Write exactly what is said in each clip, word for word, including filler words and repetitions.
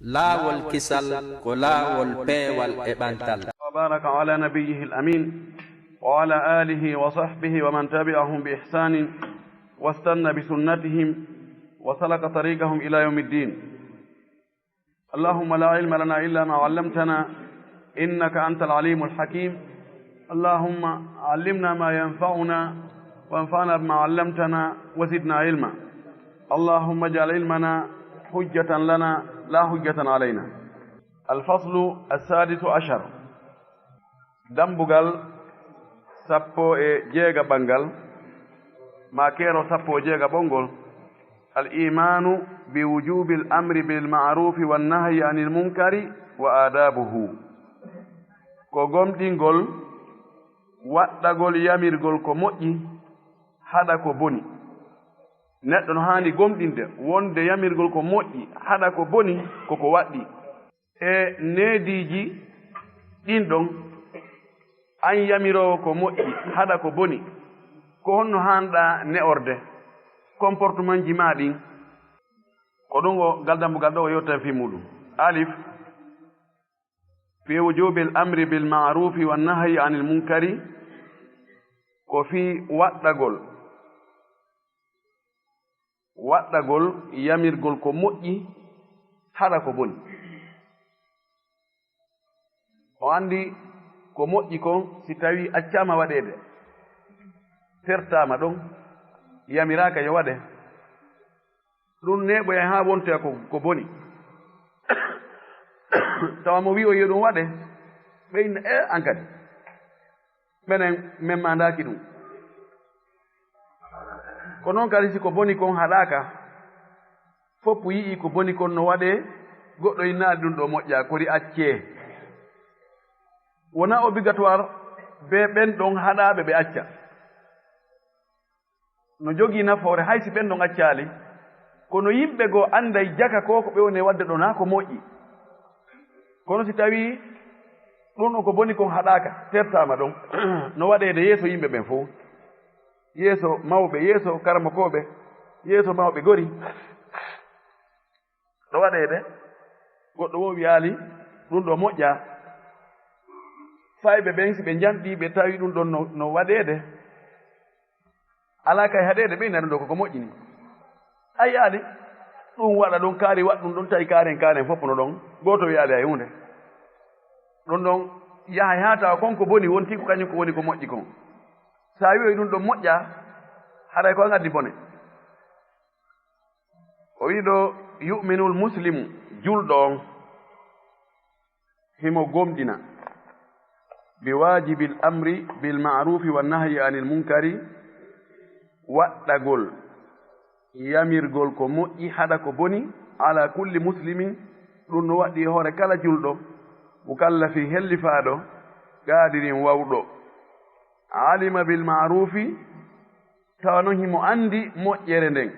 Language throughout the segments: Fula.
Laawol kisal ko laawol peewal e ɓantal. وبارك على نبيه الأمين وعلى آله وصحبه ومن تبعهم بإحسان واستن بسنتهم وسلك طريقهم إلى يوم الدين. اللهم لا علم لنا إلا ما علمتنا إنك أنت العليم الحكيم. اللهم علمنا ما ينفعنا وانفعنا بما علمتنا وزدنا علما. اللهم اجعل علمنا حجة لنا لا حجة علينا. الفصل السادس عشر. Dambugal sappo e jeegaɓal ngal, ma keerol sappo e jeegaɓol ngol. Al imaanu bi wujuubil amri bil ma'ruufi wan nahyi anil munkari wa aadaabuhu. Ko gomɗingol waɗɗagol yamirgol ko moƴƴi, haɗa ko boni. Neɗɗo no haani gomɗinde wonde yamirgol ko moƴƴi, haɗa ko boni, ko ko waɗɗi. E neediiji ɗin ɗon, an yamiroowo ko moƴƴi, haɗa ko boni, ko honno haanɗaa ne'orde comportementji maa ɗin? Ko ɗum o ngal dambugal ɗo o yewtan fii muɗum. Alif, fi wujubil amri bil ma'rufi wan nahyi anil munkari, ko fii waɗɗagol, waɗɗagol yamirgol ko moƴƴi, haɗa ko boni. O anndi ko moƴƴi kon, si tawii accaama waɗeede, tertaama ɗon, yamiraaka yo waɗe, ɗum neeɓoyay haa wontoya ko, ko boni. Tawa mo wi'oyi yo ɗum waɗe, ɓe inna, e, an kadi, menen men maandaaki ɗum. Ko noon kadi, si ko boni kon haɗaaka, foppu yi'ii ko boni kon no waɗee, goɗɗo innaali ɗum ɗo moƴƴaa, kori accee. Wonaa obligatoire ɓe ɓen ɗon haɗaaɓe ɓe acca. No jogii nafoore hay si ɓen ɗon accaali, kono yimɓe goo annday jaka ko ko ɓe woni e waɗde ɗon haa ko moƴƴi. Kono si tawii ɗum ɗon ko boni kon haɗaaka, tertaama ɗon, no waɗeede yeeso yimɓe ɓen fof, yeeso mawɓe, yeeso karamokooɓe, yeeso mawɓe gori. No waɗeede goɗɗo woo wiyaali ɗum ɗo moƴƴaa. Fayɓe ɓen, si ɓe njanɗii, ɓe tawi ɗum ɗon no, no waɗeede, alaa kay haɗeede, ɓe inna ɗum ɗo koko moƴƴi ni. A yiyaali ɗum waɗa ɗon, kaari waɗ ɗum ɗon, tawi kaaren kaaren fof no ɗon, gooto wiyaali hay huunde. Ɗum ɗon yahay haa tawa kon ko boni wonti, ko kañum ko woni ko moƴƴi kon. So a wi'oyi ɗum ɗon moƴƴaa, haray ko an addi bone. O wi'i ɗo, yu'minul muslimu, julɗo on, himo gomɗina, bi waajibil amri bil ma'rufi wan nahyi anil munkari, waɗɗagol yamirgol ko moƴƴi, haɗa ko boni, ala kulli muslimin, ɗum no waɗɗi e hoore kala julɗo, mukallafin, hellifaaɗo, qaadirin, wawɗo, alima bil ma'rufi, tawa non himo anndi moƴƴere nden.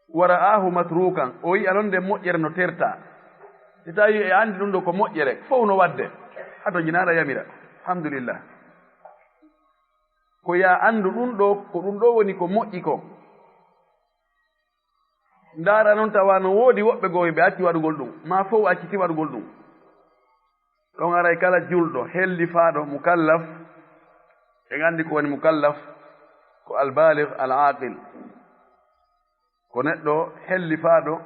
Wa ra'aahu matruukan, o yi'a non nden moƴƴere no tertaa. Si tawii e anndi ɗum ɗo ko moƴƴere, fow no waɗde, hato jinaara yamira. Alhamdulillah. Ko yo a anndu ɗum ɗo, ko ɗum ɗo woni ko moƴƴi ko. Ndaara non tawa no woodi woɓɓe goo ɓe acci waɗugol ɗum, maa fow acciti waɗugol ɗum. Ɗon aray kala julɗo, hellifaaɗo, mukallaf, en anndi ko woni mukallaf, ko albaalig, al-aaqil. Ko neɗɗo hellifaaɗo,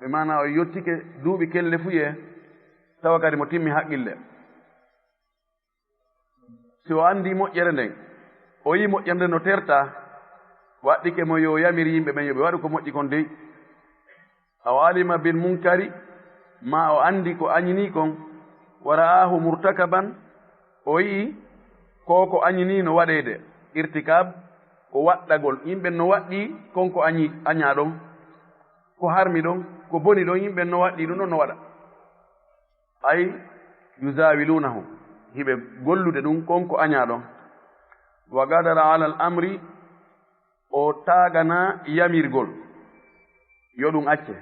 ɓe maana o yottike duuɓi kellefuyee, tawa kadi mo timmi haqqille. Si o anndi moƴƴere nden, o yi'i moƴƴere nden no tertaa, waɗɗike mo yo yamir yimɓe ɓen yo ɓe waɗu ko moƴƴi kon dey. Aw alima bil munkari, maa o anndi ko añinii kon, wa ra'aahu murtakaban, o yi'i ko ko añinii no waɗeede, irtikab, ko waɗɗagol, yimɓe no waɗɗii kon ko añi-, añaa ɗon, ko harmi ɗon, ko boni ɗon, yimɓe no waɗɗii ɗum ɗon no waɗa. Ay, yuzawilunahu, hiɓe gollude ɗum kon ko añaa ɗon. Wa qadara ala al amri, o taagana yamirgol yo ɗum acce,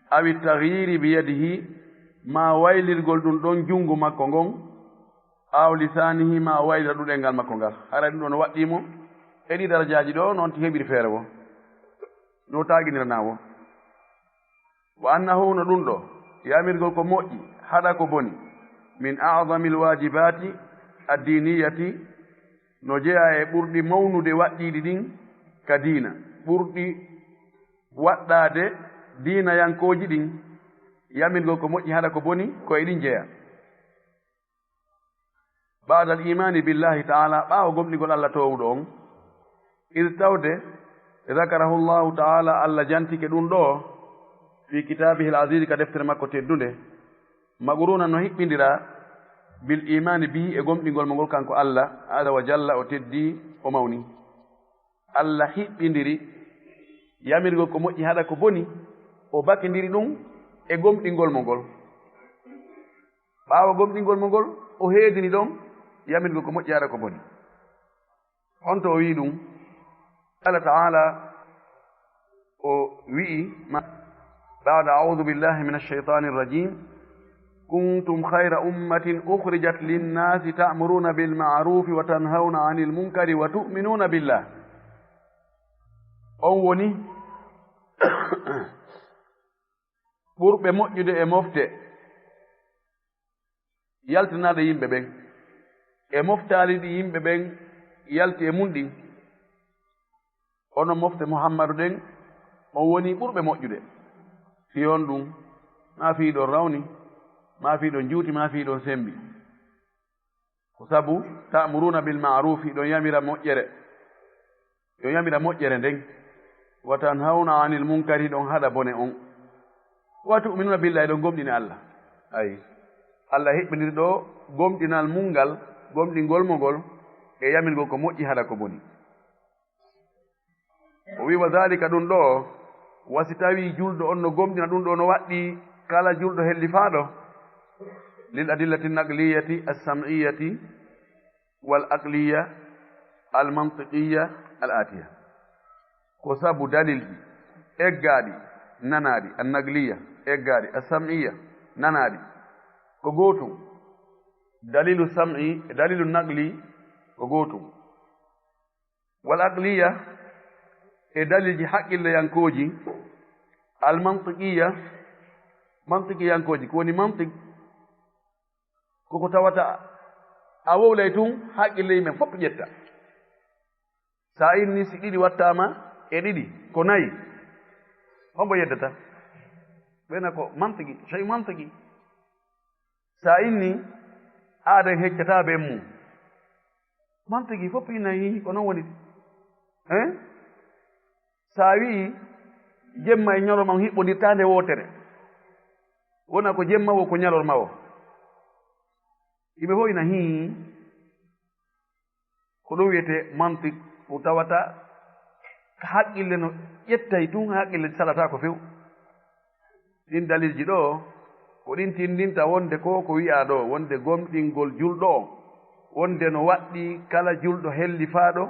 awi tagyiri bi yadihi, ma waylirgol ɗum ɗon junngo makko ngon, aw lisaanihi, ma o waylira ɗum ɗemngal makko ngal. Haray ɗum ɗon no waɗɗii mo e ɗii darajaaji ɗo, noon ti heɓiri feere wo, no taaginirana wo. Wa annahu, no ɗum ɗo, yamirgol ko moƴƴi, haɗa ko boni, min a'zamil waajibaati addiiniyati, no jeyaa e ɓurɗi mawnude waɗɗiiɗi ɗin ka diina, ɓurɗi waɗɗaade diinayankooji ɗin, yamirgol ko moƴƴi, haɗa ko boni, ko e ɗin jeyaa. Ba'da al-iimaani billaahi ta'aalaa, ɓaawo gomɗingol Alla toowuɗo on, id, tawde, dakarahu Allaahu ta'aalaa, Alla jantike ɗum ɗoo, fii kitaabihi al-aziizi, ka deftere makko teddunde, maqruunan, no hiɓɓindiraa, bil iimaani bihi, e gomɗingol mo ngol kanko Alla, azza wa jalla, o teddii, o mawnii. Alla hiɓɓindiri yamirgol ko moƴƴi haɗa ko boni, o bakindiri ɗum e gomɗingol mo ngol. Ɓaawo gomɗingol mo ngol, o heedini ɗon yamirgol ko moƴƴi haɗa ko boni. Honto o wi'i ɗum? Alla ta'aalaa o wi'i, ma, ba'da a'uuzu billaahi mina shaytaani rajiim, kuntum khayra ummatin ukhrijat linnaasi ta'muruuna bil ma'ruufi wa tanhawna anil munkari wa tu'minuuna billaah. On woni ɓurɓe moƴƴude e mofte yaltinaaɗe yimɓe ɓen, e moftaali ɗi yimɓe ɓen yalti e mun ɗin. Onon mofte Muhammadu ɗen, on woni ɓurɓe moƴƴude. Fii honɗum? Maa fii hiɗon rawni, maa fii hiɗon juuti, maa fii hiɗon sembi. Ko sabu, ta'muruuna bil ma'ruufi, hiɗon yamira moƴƴere. Hiɗon yamira moƴƴere nden. Wa tanhawna anil munkari, hiɗon haɗa bone on. Wa tu'minuuna billaahi, hiɗon gomɗini Alla. Ayi. Alla hiɓɓindiri ɗoo gomɗinal mun ngal, gomɗingol mo ngol, e yamirgol ko moƴƴi haɗa ko boni. O wi'i, wa zaalika, ɗum ɗoo, wa si tawii julɗo on no gomɗina ɗum ɗoo, no waɗɗii kala julɗo hellifaaɗo, lil adillati naqliyati as-sam'iyati wal aqliya al mantiqiya al atiya. Ko sabu dalilji eggaaɗi, nanaaɗi, an naqliya, eggaaɗi, as sam'iya, nanaaɗi. Ko gootum. Dalilu sam'i e dalilu naqli ko gootum. Wal aqliya, e dalilji haqqilleyankooji, al mantiqiya, mantiqiyankooji, ko woni mantiq, koko tawata a wowlay tun, haqqille men fof ƴetta. Sa inni si ɗiɗi wattaama e ɗiɗi, ko nayi, hombo yeddata? Ɓena ko mantigi, sey mantigi. Sa inni aaden heccata ben mum, mantigi fof ina yi ko non woni. Hein? Sa wi'i jemma e ñalorma on hiɓɓondirta nde wootere, wona ko jemma wo ko ñalorma wo, yimɓe fof ina hii. Ko ɗum wiyetee mantik, ko tawata ko haqqille no ƴettay tun, haqqille salataako few. Ɗin dalilji ɗoo, ko ɗin tinndinta wonde ko, ko wi'aa ɗoo, wonde gomɗingol julɗo on, wonde no waɗɗii kala julɗo hellifaaɗo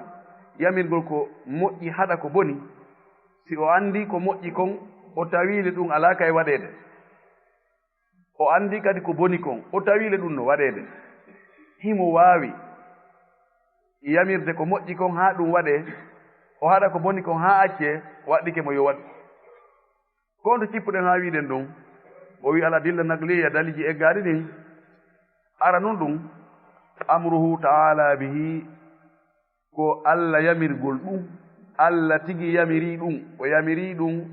yamirgol ko moƴƴi haɗa ko boni, si o anndii ko moƴƴi kon, o tawiile ɗum alaa kay waɗeede. O anndi kadi ko boni kon, o tawiile ɗum no waɗeede. Himo waawi yamirde ko moƴƴi kon haa ɗum waɗee, o haɗa ko boni kon haa accee, waɗɗike mo yo waɗ. Ko honto cippuɗen haa wi'uɗen ɗum? O wi'i, al adilla naqliya, dalilji eggaaɗi ɗin. Ara nun ɗum, amruhu ta'ala bihi, ko Alla yamirgol ɗum. Alla tigi yamirii ɗum. O yamirii ɗum,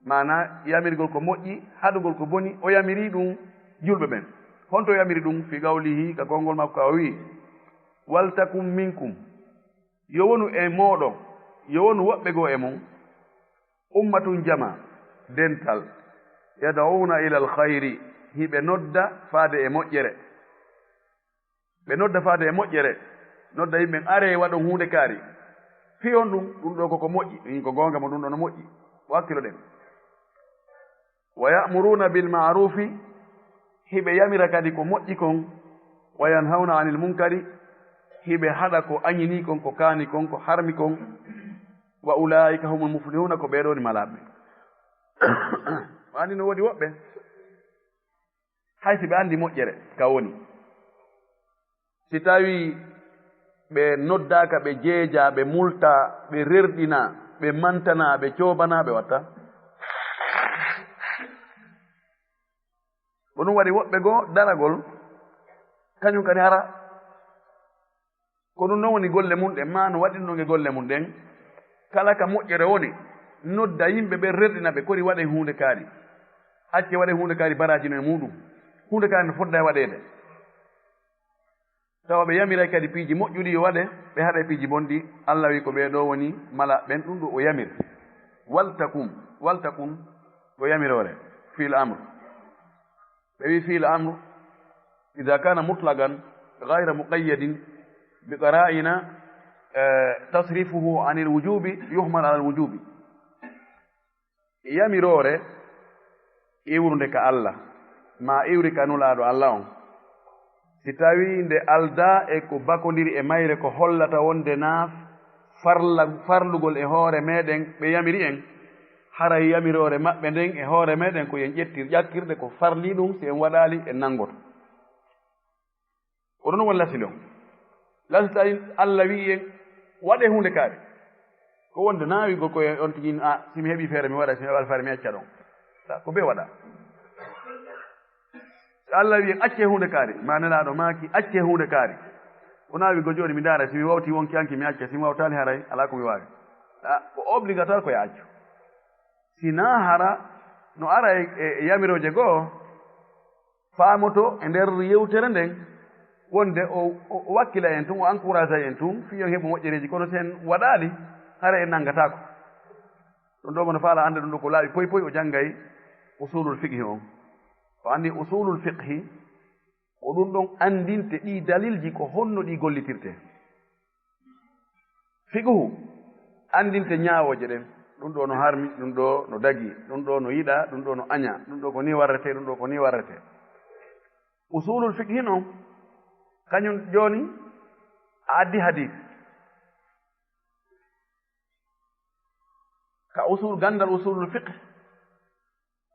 maanaa yamirgol ko moƴƴi, haɗugol ko boni, o yamirii ɗum julɓe ɓen. Honto o yamiri ɗum? Fi qawlihi, ka konngol makko ka o wi'i, "Waltakun minkum", yo wonu e mooɗon, yo wonu woɓɓe goo e mon, "ummatun", jama, dental, "yad'una ilal khayri", hiɓe nodda faade e moƴƴere. Ɓe nodda faade e moƴƴere, nodda yimɓe ɓen, "Aree waɗon huunde kaari." Fii honɗum? Ɗum ɗoo koko moƴƴi, ɗum ko goonga mo ɗum ɗoo no moƴƴi. O hakkiloɗen. "Wa ya'muruna bil ma'rufi", hiɓe yamira kadi ko moƴƴi kon, "wa yanhawna anil munkari", hiɓe haɗa ko añinii kon, ko kaani kon, ko harmi kon. "Wa ulaa'ika humul muflihuna", ko ɓee ɗoo woni malaaɓe. Waani no woodi woɓɓe, hay si ɓe anndi moƴƴere ka woni, si tawii ɓe noddaaka, ɓe jeejaa, ɓe multaa, ɓe rerɗinaa, ɓe mantanaa, ɓe coobanaa, ɓe watta. Ko ɗum waɗi woɓɓe goo daragol, kañum kadi hara ko ɗum noon woni golle mum ɗen, maa no waɗirnoo e golle mum ɗen, kala ka moƴƴere woni, nodda yimɓe ɓen, rerɗina ɓe, kori waɗen huunde kaari. Acce waɗen huunde kaari baraaji no e muuɗum. Huunde kaari no fodda e waɗeede. Tawa ɓe yamiray kadi piiji moƴƴuɗi yo waɗe, ɓe haɗa e piiji bonɗi. Allah wi ko ɓee ɗoo woni mala ɓen, ɗum ɗoo o yamir. Waltakun, waltakun ko yamiroore, fiil amr. Ɓe wi fiil amr, ida kana mutlaqan gayra muqayyadin bi qara'ina, eh, tasrifuhu anil wujubi yuhmal alal wujubi. Yamiroore iwrunde ka Allah, maa iwri ka Nulaaɗo Allah on, si tawii nde aldaa e ko bakondiri e mayre, ko hollata wonde naa farla-, farlugol e hoore meɗen ɓe yamiri en, haray yamiroore maɓɓe nden e hoore meɗen ko yen ƴettir ƴakkirde ko farli ɗum, si en waɗaali en nanngoto. Ko ɗum woni lasli on. Lasli tawi Allah wi'i en, "Waɗee huunde kaari." Ko wonde naa wi'ugol ko on tigi, "A, si mi heɓii feere mi waɗa, si mi heɓaali feere mi acca ɗon." Sa, ko bee waɗa. So Allah wi'i en, "Accee huunde kaari," maa Nelaaɗo maaki, "Accee huunde kaari." Ko naa wi'ugol jooni mi ndaara, si mi wawtii wonki hanki mi acca, si mi wawtaali haray alaa ko mi waawi. A, ko obligatoire ko yo accu. Si naa hara no ara e, e, e yamirooje goo, faamoto e nder yewtere nden wonde o, o, o wakkila en tun, o encourage en tun, fii yo en heɓu moƴƴereeji, kono si en waɗaali, hara en nanngataako. Ɗum ɗoo mo no faala annde ɗum ɗoo ko laaɓi poy poy, o janngay usulul fiqhi on. O anndi usulul fiqhi, ko ɗum ɗon anndinte ɗii dalilji, ko honno ɗi gollitirte. Fiqhu anndinte ñaawooje ɗen. Ɗum ɗoo no harmi, ɗum ɗoo no dagii, ɗum ɗoo no yiɗaa, ɗum ɗoo no añaa, ɗum ɗoo ko nii warretee, ɗum ɗoo ko nii warretee. Usulul fiqhi non, kañum jooni a addi hadis. Ka usul, ganndal usulul fiqh,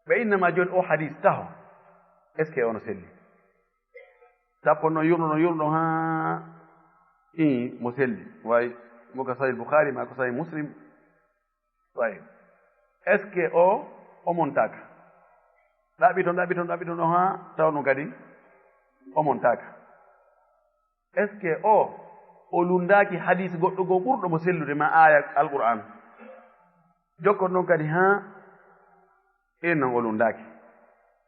ɓe innama jooni o hadis taho. Est-ce que ono selli? Tappo no yurno, no yurno haa ii mo selli. Way mo ka Sahih Bukhari maa ko Sahih Muslim. Way. Est-ce que o, o montaaka? Ɗaɓɓi ton, ɗaɓɓi ton, ɗaɓɓi ton ɗo haa taw no kadi o montaaka. Est-ce que o, o lunndaaki hadis goɗɗo goo ɓurɗo mo sellude maa aaya Alqur'aan? Jokkon ɗon kadi haa innan o lunndaaki.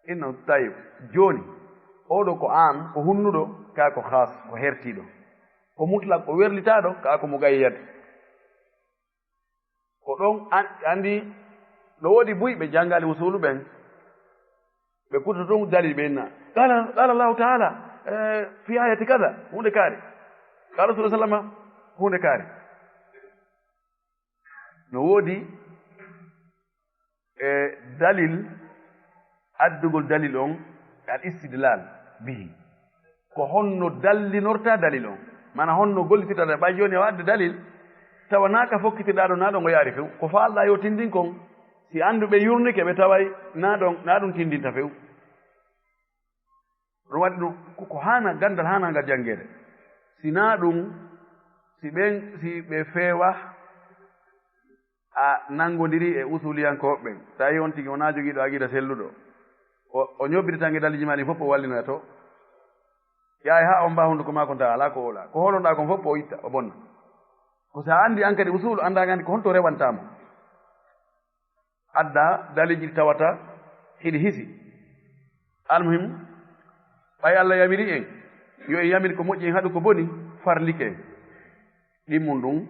Innan tayib. Jooni, oo ɗoo ko aam, ko hunnuɗo, kaa ko khaas, ko hertiiɗo. Ko mutlaq, ko werlitaaɗo, kaa ko muqayyad. Ko ɗon an-, anndi no woodi buy ɓe janngaali usulu ɓen. Ɓe kutta ɗum dalil ɓe inna. Qala, qala Allahu ta'ala, eh, fi ayati kaza, huunde kaari. Qala Rasulullah sallama, huunde kaari. No woodi, eh, dalil, addugol dalil on, al istidlal bihi. Ko honno dallinorta dalil on? Maana honno gollitirta dalil? Ɓay jooni a wadde dalil, tawa naa ka fokkitirɗaa ɗon, naa ɗon o yaari few. Ko faalɗaa yo tindin kon, si annduɓe yurnike ɓe taway naa ɗon, naa ɗum tindinta few. Ɗum waɗi ɗum ko, ko haana, ganndal haana ngal janngeede. Si naa ɗum, si ɓen, si ɓe feewa, a nanngondirii e usuliyankooɓe ɓen, tawi on tigi wonaa jogiiɗo aqiida selluɗo, o, o ñobbita tan e dalilji maa ɗin fof, o wallinoya to. Yahay haa on mbaa hunnduko maa kon tawa alaa ko wowlaa. Ko hoolonɗaa kon fof, o itta, o bonna. Ko si a anndi an kadi usulu, anndaa an kadi ko honto rewantaa mo. Adda dalilji ɗi tawata hiɗi hisi. Almuhim, ɓay Allah yamiri en, yo en yamir ko moƴƴi, en haɗu ko boni, farlike en. Ɗimmun ɗum,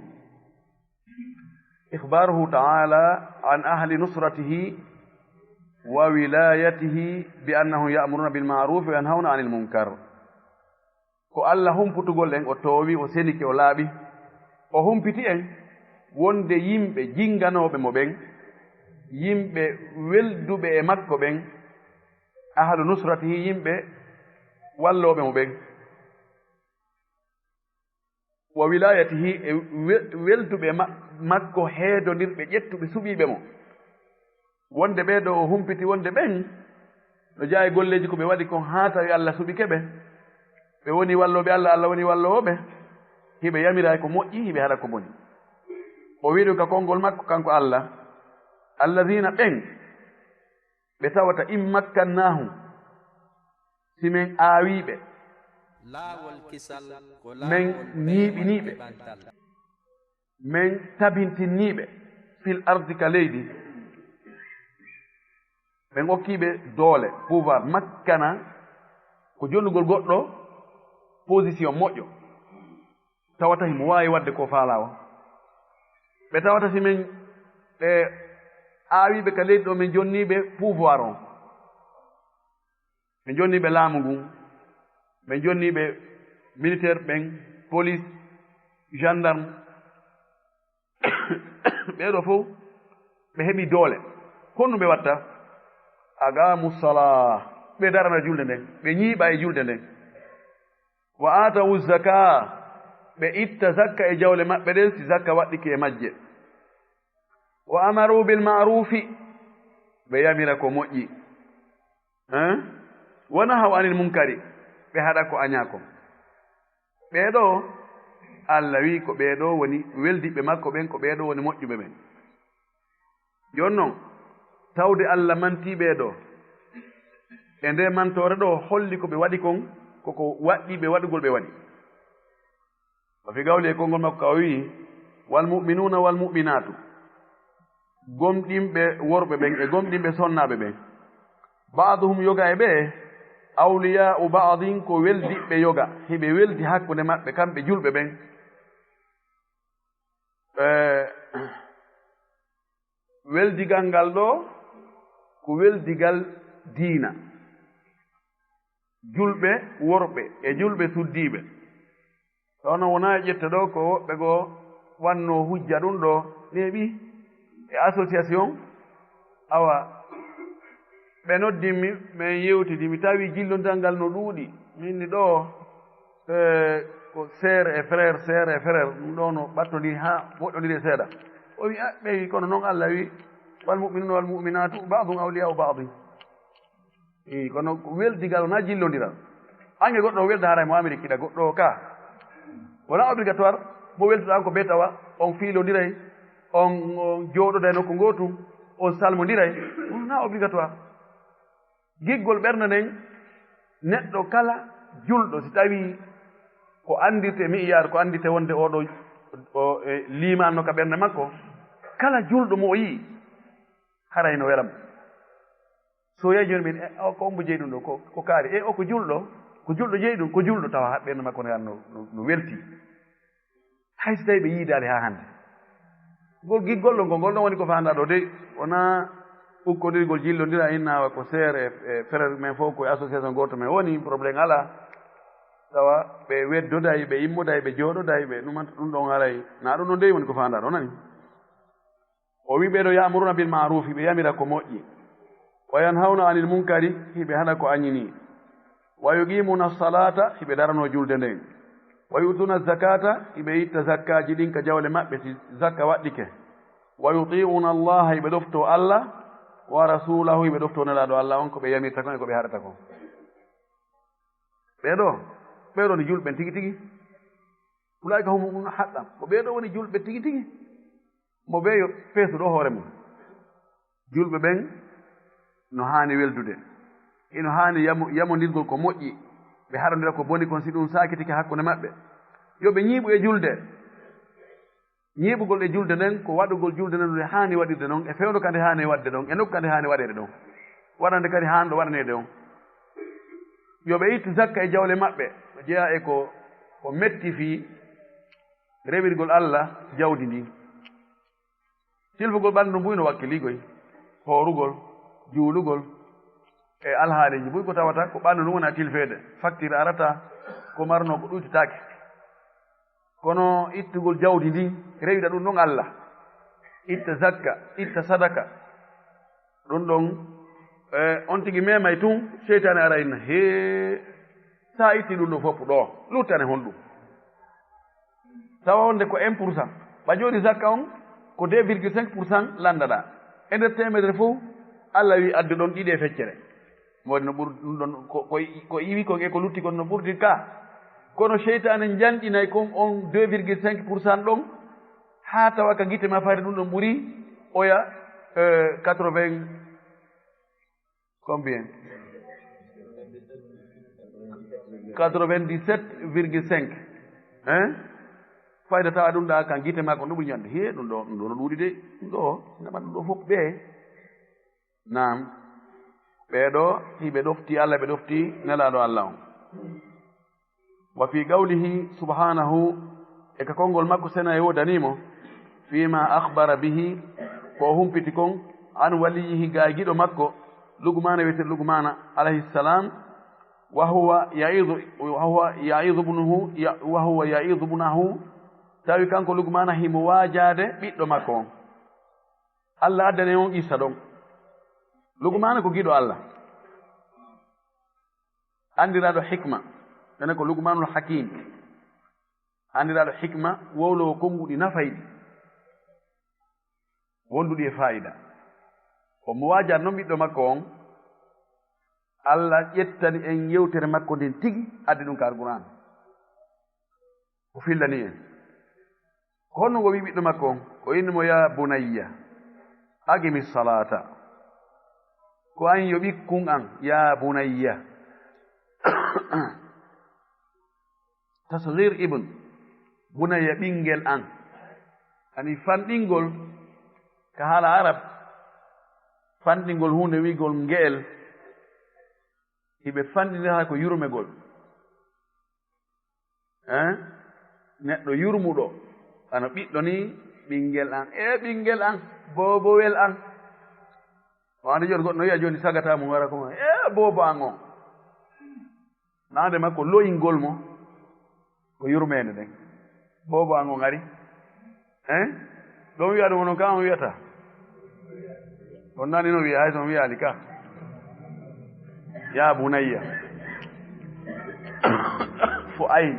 ikhbaruhu ta'ala an ahli nusratihi wa wilayatihi bi annahum ya'muruna bil ma'ruf wa yanhawna anil munkar. Ko Allah humputugol en, o toowi, o senike, o laaɓi. O humpiti en wonde yimɓe jinnganooɓe mo ɓen, yimɓe welduɓe e makko ɓen, ahlu nusratihi, yimɓe wallooɓe mo ɓen. Wa wilayatihi, e we-, welduɓe ma-, makko, heedondirɓe, ƴettuɓe, suɓiiɓe mo. Wonde ɓee ɗoo o humpiti wonde ɓen no jeyaa e golleeji ko ɓe waɗi kon haa tawi Allah suɓike ɓe. Ɓe woni wallooɓe Allah, Allah woni walloowo ɓe. Hiɓe yamira ko moƴƴi, hiɓe haɗa ko boni. O wi'i ɗum ka konngol makko kanko Allah, "Alladhina", ɓen ɓe tawata, "in makkannahum", si men aawii ɓe, laawol kisal ko men laawol ñiiɓinii ɓe, ɓantal. Men tabintinii ɓe fil ardi ka leydi, ɓe okkii ɓe doole, pouvoir, makkana, ko jonnugol goɗɗo position moƴƴo, tawata himo waawi waɗde ko faalaa o. Ɓe tawata si men, ɓe aawii ɓe ka leydi ɗo, men jonnii ɓe pouvoir on. Ɓe jonnii ɓe laamu ngun. Ɓe jonnii ɓe militaire ɓen, police, gendarme. Ɓee ɗoo fof, ɓe heɓii doole. Honno ɓe watta? Aqamu salaa. Ɓe darana julde nden. Ɓe ñiiɓa e julde nden. Wa aatawu zakaa. Ɓe itta zakka e jawle maɓɓe ɗen, si zakka waɗɗike e majje. Wa amaru bil maarufi. Ɓe yamira ko moƴƴi. Hein? Wa nahaw anil munkari, ɓe haɗa ko añaa kon. Ɓee ɗoo, Allah wi'i ko ɓee ɗoo woni weldiɓɓe makko ɓen, ko ɓee ɗoo woni moƴƴuɓe ɓen. Jooni non, tawde Allah mantii ɓee ɗoo, e ndee mantoore ɗoo holli ko ɓe waɗi kon, ko ko waɗɗii ɓe waɗugol ɓe waɗi. Wa fi gawli e konngol makko ka o wi'i, "Wal mu'minuuna wal mu'minaatu." Gomɗinɓe worɓe ɓen e gomɗinɓe sonnaaɓe ɓen. "Ba'duhum," yoga e ɓe, "awliyaa'u ba'din," ko weldiɓɓe yoga. Hiɓe weldi hakkunde maɓɓe kamɓe julɓe ɓen. Eh, weldigal ngal ɗoo ko weldigal diina. Julɓe worɓe e julɓe suddiiɓe. Ɗoo noon wonaa e ƴetta ɗoo ko woɓɓe goo wannoo hujja ɗum ɗoo neeɓi e association. Awa, ɓe noddimmi, min yewtidi, mi tawi jillondiral ngal no ɗuuɗi. Min ni ɗoo, eh, ko sœur e frère, sœur e frère, ɗum ɗoo no ɓattondiri haa woɗɗondiri e seeɗa. O wi, "Ah, ɓeyi, kono noon Allah wi, wal mu'minuuna wal mu'minaatu ba'dun awliyaa'u ba'din." Eyi, kono ko weldigal wonaa jillondiral. Ange goɗɗo o welda haray mo Amerique kiɗa goɗɗo o ka. Wonaa obligatoire, mo welduɗaa ko bee tawa, on fiilondiray, on, on jooɗoday nokku ngootu, on salmondiray. Wonaa obligatoire. Giggol ɓernde nden, neɗɗo kala julɗo, si tawii ko anndirte mi'yaar, ko anndirte wonde oo ɗoo, o, e, liimaanno ka ɓernde makko, kala julɗo mo o yi'i, haray no wela mo. So yahi jooni min, e, o ko ombo jeyi ɗum ɗo, ko, ko kaari. E, o ko julɗo, ko julɗo jeyi ɗum, ko julɗo tawa ɓernde makko no, no, no welti. Hay so tawi ɓe yiidaali haa hannde. Ngol giggol ɗo, ngol, ngol ɗon woni ko faandaa ɗo de, wonaa ukkondirgol jillondira inna wa ko sœur e, e frère men fof ko e association gooto men woni, problème alaa. Tawa ɓe weddoday, ɓe immoday, ɓe jooɗoday, ɓe ɗum, ɗum ɗon haray. Na ɗum ɗon dey woni ko faandaa ɗo, nani? O wi ɓee ɗo ya'muruna bil ma'rufi, ɓe yamira ko moƴƴi. Wa yanhawna anil munkari, hiɓe haɗa ko añini. Wa yuqimuna salata, hiɓe darano julde nden. Wa yu'tuna zakata, hiɓe itta zakkaaji ɗin ka jawle maɓɓe si zakka waɗɗike. Wa yuti'una Allah, hiɓe ɗoftoo Allah, wa rasulahu, hiɓe ɗoftoo Nelaaɗo Allah on, ko ɓe yamirta kon e ko ɓe haɗata kon. Ɓee ɗo, ɓee ɗo ni julɓe tigi tigi. Ulaa'ika humul mu'minuuna haqqan. Ko ɓee ɗo woni julɓe tigi tigi. Mo weeyo feesuɗo hoore mum. Julɓe ɓen no haani weldude. Ino haani yamo-, yamondirgol ko moƴƴi. Ɓe haɗondira ko boni kon si ɗum saakitike hakkunde maɓɓe. Yo ɓe ñiiɓu e julde. Ñiiɓugol e julde nden ko waɗugol julde nden no nde haani waɗirde non, e fewndo ka nde haani waɗde ɗon, e nokku ka nde haani waɗeede ɗon. Waɗande kadi haanɗo waɗaneede on. Yo ɓe ittu zakka e jawle maɓɓe. Ko jeyaa e ko, ko metti fii rewirgol Allah jawdi ndin. Silfugol ɓanndu mbuy no wakkiliigoy, hoorugol, juulugol, e alhaaliiji mbuy ko tawata ko ɓanndu ndun wona tilfeede. Facture arata, ko marnoo ko ɗuytetaake. Kono ittugol jawdi ndin, rewira ɗum ɗon Allah. Itta zakka, itta sadaka. Ɗum ɗon, eh, on tigi memay tun, seytaane ara inna, "Hee, sa itti ɗum ɗo fof ɗo, luttane honɗum?" Tawa wonde ko un pour cent. Ɓa jooni zakka on, ko deux virgule cinq pour cent lanndaɗaa. E nder teemedere fof, Allah wi addu ɗon ɗiɗi e feccere. Mo waɗi no ɓur-, ɗum ɗon ko, ko, ko iwi kon e ko lutti kon no ɓurdi ka. Kono seytaane njanɗinay kon on deux virgule cinq pour cent ɗon, haa tawa ka gite ma fayde ɗum ɗon ɓuri oya, euh, quatre-vingts, combien? Quatre-vingt-dix-sept virgule cinq. Hein? Fayda tawa ɗum ɗa kan gite makko ɗum ɓuri ñande. He, ɗum ɗo, ɗum ɗo no ɗuuɗi de. Ɗum ɗo, sina ɓandu ɗo fof ɓe. Naam. Ɓeeɗo, hiɓe ɗofti Allah, ɓe ɗofti Nelaaɗo Allah on. Wa fi qawlihi subhanahu, e ka konngol makko sena e wodani mo, fima akhbara bihi, ko o humpiti kon, an waliyihi, ga e giɗo makko, Lugmaana, wiyete Lugmaana alayhi salam, wa huwa ya'idu, wa huwa ya'idu ibnuhu, ya-, wa huwa ya'idu ibnahu, tawi kanko Lugmaana himo waajaade ɓiɗɗo makko on. Allah addani on qissa ɗon. Lugmaana ko giɗo Allah. Anndiraaɗo hikma, ene ko Lukmanul Hakim, anndiraaɗo hikma, wowlowo konnguɗi nafayɗi, wonduɗi e faayida. Omo waajaa noon ɓiɗɗo makko on, Allah ƴettani en yewtere makko nden tigi, addi ɗum ka Alqur'aan. O fillani en. Ko honno o wi'i ɓiɗɗo makko on? O inni mo, "Ya bunayya, aqimi salata." Ko an yo ɓikkun an, ya bunayya. Tasghir ibn. Bunayya, ɓinngel an. Ani fanɗingol ka haala Arab, fanɗingol huunde wi'gol nge'el, hiɓe fanɗindira ko yurmegol. Hein? Neɗɗo yurmuɗo, wano ɓiɗɗo ni, ɓinngel an, e ɓinngel an, boobowel an. O andi jooni goɗɗo no wi'a jooni sagata mum wara ko, e boobo an on. Naande makko loyingol mo, ko yurmeende nden. Boobo an on ari. Hein? Ɗon wi'a ɗum onon ka on wi'ata? On nani no wi'a, hay so on wi'aali ka. Ya bunayya. Fu'ayl.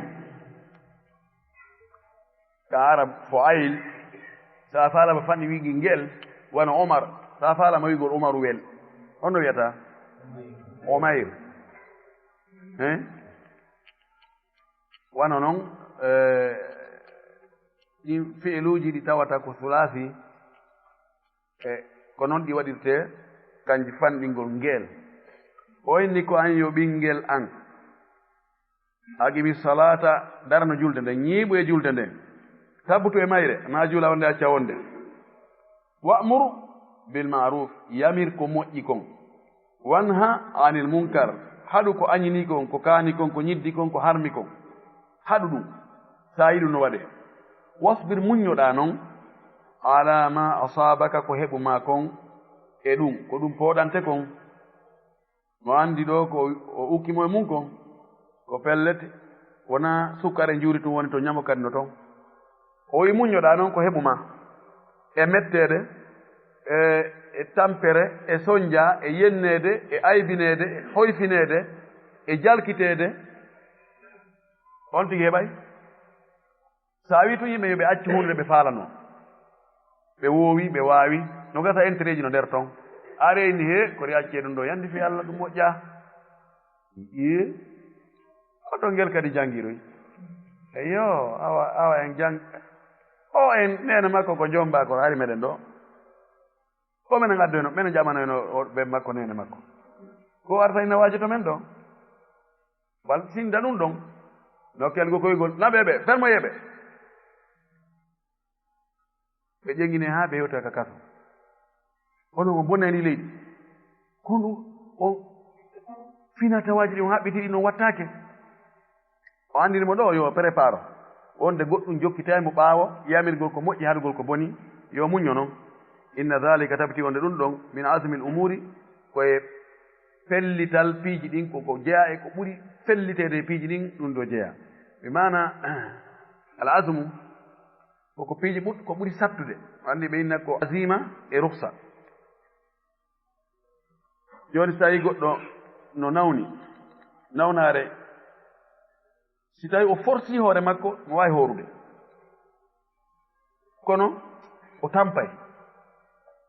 Ka Arab, Fu'ayl. Sa faalama fanɗi wi'gol ngel, wano Omar. Sa faalama wi'gol Omaru wel. On no wi'ata? Omayr. Hein? Wano non, eh, ɗin fi'iluuji ɗi tawata ko sulaasi, e ko non ɗi waɗirtee, kanji fanɗingol ngeel. O inni ko an yo ɓinngel an. Aqimi salata, darano julde nden, ñiiɓu e julde nden. Tabbutu e mayre, na juula wonde acca wonde. Wa'mur bil ma'ruf, yamir ko moƴƴi kon. Wanha anil munkar, haɗu ko añini kon, ko kaani kon, ko ñiddi kon, ko harmi kon. Haɗu ɗum, sa yiɗu no waɗe. Wasbir, muññoɗa non, ala ma asabaka, ko heɓu ma kon, e ɗum, ko ɗum pooɗante kon. Mo anndi ɗo ko o ukki mo e mum kon, ko pellet, wona sukkare njuuri tun woni to ñamo kadi no ton. O wi muññoɗa non ko heɓu ma, e metteede, e, e tampere, e sonja, e yenneede, e aybineede, e hoyfineede, e jalkiteede, on tigi heɓay? Sa wi tun yimɓe yo ɓe accu huunde ɓe faalano, ɓe woowi, ɓe waawi, no gasa intérêt ji no nder ton. A reyni he, ko ri accee ɗum ɗo, yandi fi Allah ɗum moƴƴa. Iye, ko ɗon ngel kadi janngiroy. Eyo, awa, awa en jang-, o en neene makko ko jomba ko hari meɗen ɗo. Ko menen addoyno, menen ƴamanoyno o ɓe makko, neene makko. Ko arta ina waajoto men ɗo. Wal sinda ɗum ɗon. No kelgo koygol, na ɓe ɓe, fermo yeɓe. Ɓe ƴeŋine haa ɓe yewta ka kaso. Onon on bonnani leydi. Kono o fina tawaaji ɗi on haɓɓiti ɗi non wattaake. O anndini mo ɗo yo préparo. Wonde goɗɗum jokkitaay mo ɓaawo yamirgol ko moƴƴi haɗugol ko boni, yo muñño non. Inna dhalika, tabiti wonde ɗum ɗon, min azmil umuri, ko e pellital piiji ɗin, ko, ko jeyaa e ko ɓuri felliteede e piiji ɗin, ɗum ɗo jeyaa. Bi maana, al azmu, ko, ko piiji ɓut-, ko ɓuri sattude. Anndi ɓe inna ko azima e rukhsa. Jooni, so tawi goɗɗo no nawni, nawnaare, si tawi o forsi hoore makko, mo waawi hoorude. Kono o tampay.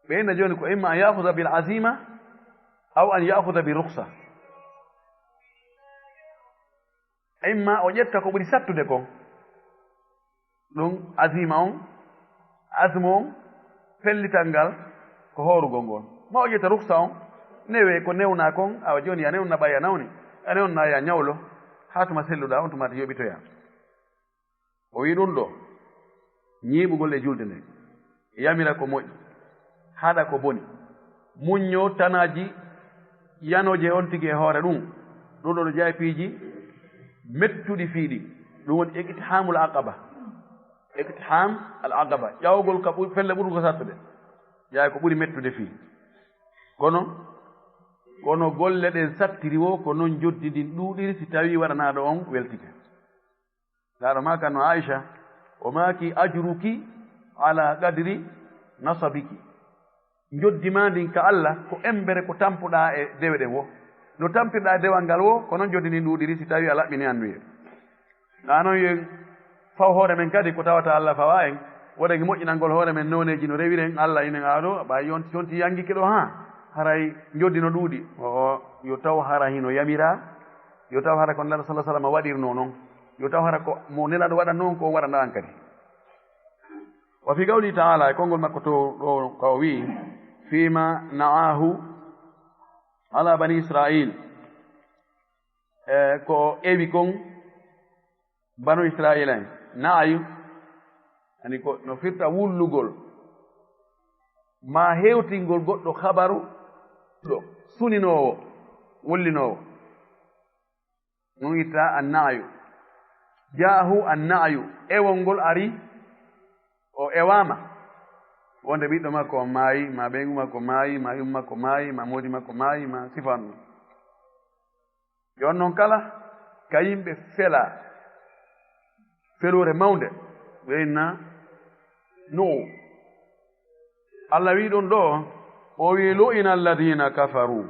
Ɓe inna jooni ko imma an ya'khudha bil azima, aw an ya'khudha bi rukhsa. Imma o ƴetta ko ɓuri sattude kon, ɗum azima on, azmu on, pellital ngal ko hoorugol ngol. Ma o ƴetta ruksa on, newe ko newna kon, awa jooni ya newna ɓay a nawni, a newna ya ñawlo. Haa tuma selluɗaa on, tuma yoɓitoyaa. O wi'i ɗum ɗo, ñiiɓugol e julde nden, yamira ko moƴƴi, haɗa ko boni, muññoo tanaaji yanooje on tigi e hoore ɗum, ɗum ɗo no jeyaa e piiji mettuɗi fii ɗi, ɗum woni iqtihaamul aqaba. Iqtihaam al aqaba, ƴawgol ka ɓuri, felle ɓurgol sattude, jeyaa ko ɓuri mettude fii. Kono, kono golle ɗen sattiri woo, ko non njoddi ndin ɗuuɗiri si tawii waɗanaaɗo on weltike. Laaɗo maaka no Aisha, o maaki, "Ajruki ala qadri nasabiki." Njoddi maa ndin ka Allah ko embere ko tampuɗaa e dewe ɗen woo. No tampirɗaa e dewal ngal woo, ko non njoddi ndin ɗuuɗiri si tawii a laɓɓini annuyee. Naa non yen faw hoore men kadi ko tawata Allah fawaa en, woɗen e moƴƴinangol hoore men nooneeji no rewiren Allah inen aa ɗoo, ɓay yonti, yonti yangike ɗoo haa, haray njoddi no ɗuuɗi. O, yo taw hara hino yamiraa, yo taw hara ko Nelaaɗo sallallahu alaihi wasallam waɗirnoo non. Yo taw hara ko mo Nelaaɗo waɗannoo on ko o waɗanaa an kadi. Wa fi qawli ta'ala, e konngol makko to ɗo ka o wi'i, "Fima na'ahu ala bani Isra'il." E ko o ewi kon banu Isra'ila en. Na'ayu, ani ko no firta wullugol, maa hewtingol goɗɗo habaru ɗo suninoowo, wullinoowo. Ɗum itta anna'yu. Ja'ahu anna'yu. Ewol ngol ari, o ewaama. Wonde ɓiɗɗo makko on maayi, ma ɓeyngu makko maayi, ma yumma makko maayi, ma moodi makko maayi, ma sifaan ɗum. Yo on non kala ka yimɓe fela feloore mawnde, ɓe inna Nuhu. Allah wi'i ɗum ɗo, o wi'i, "Lu'ina alladhina kafaru."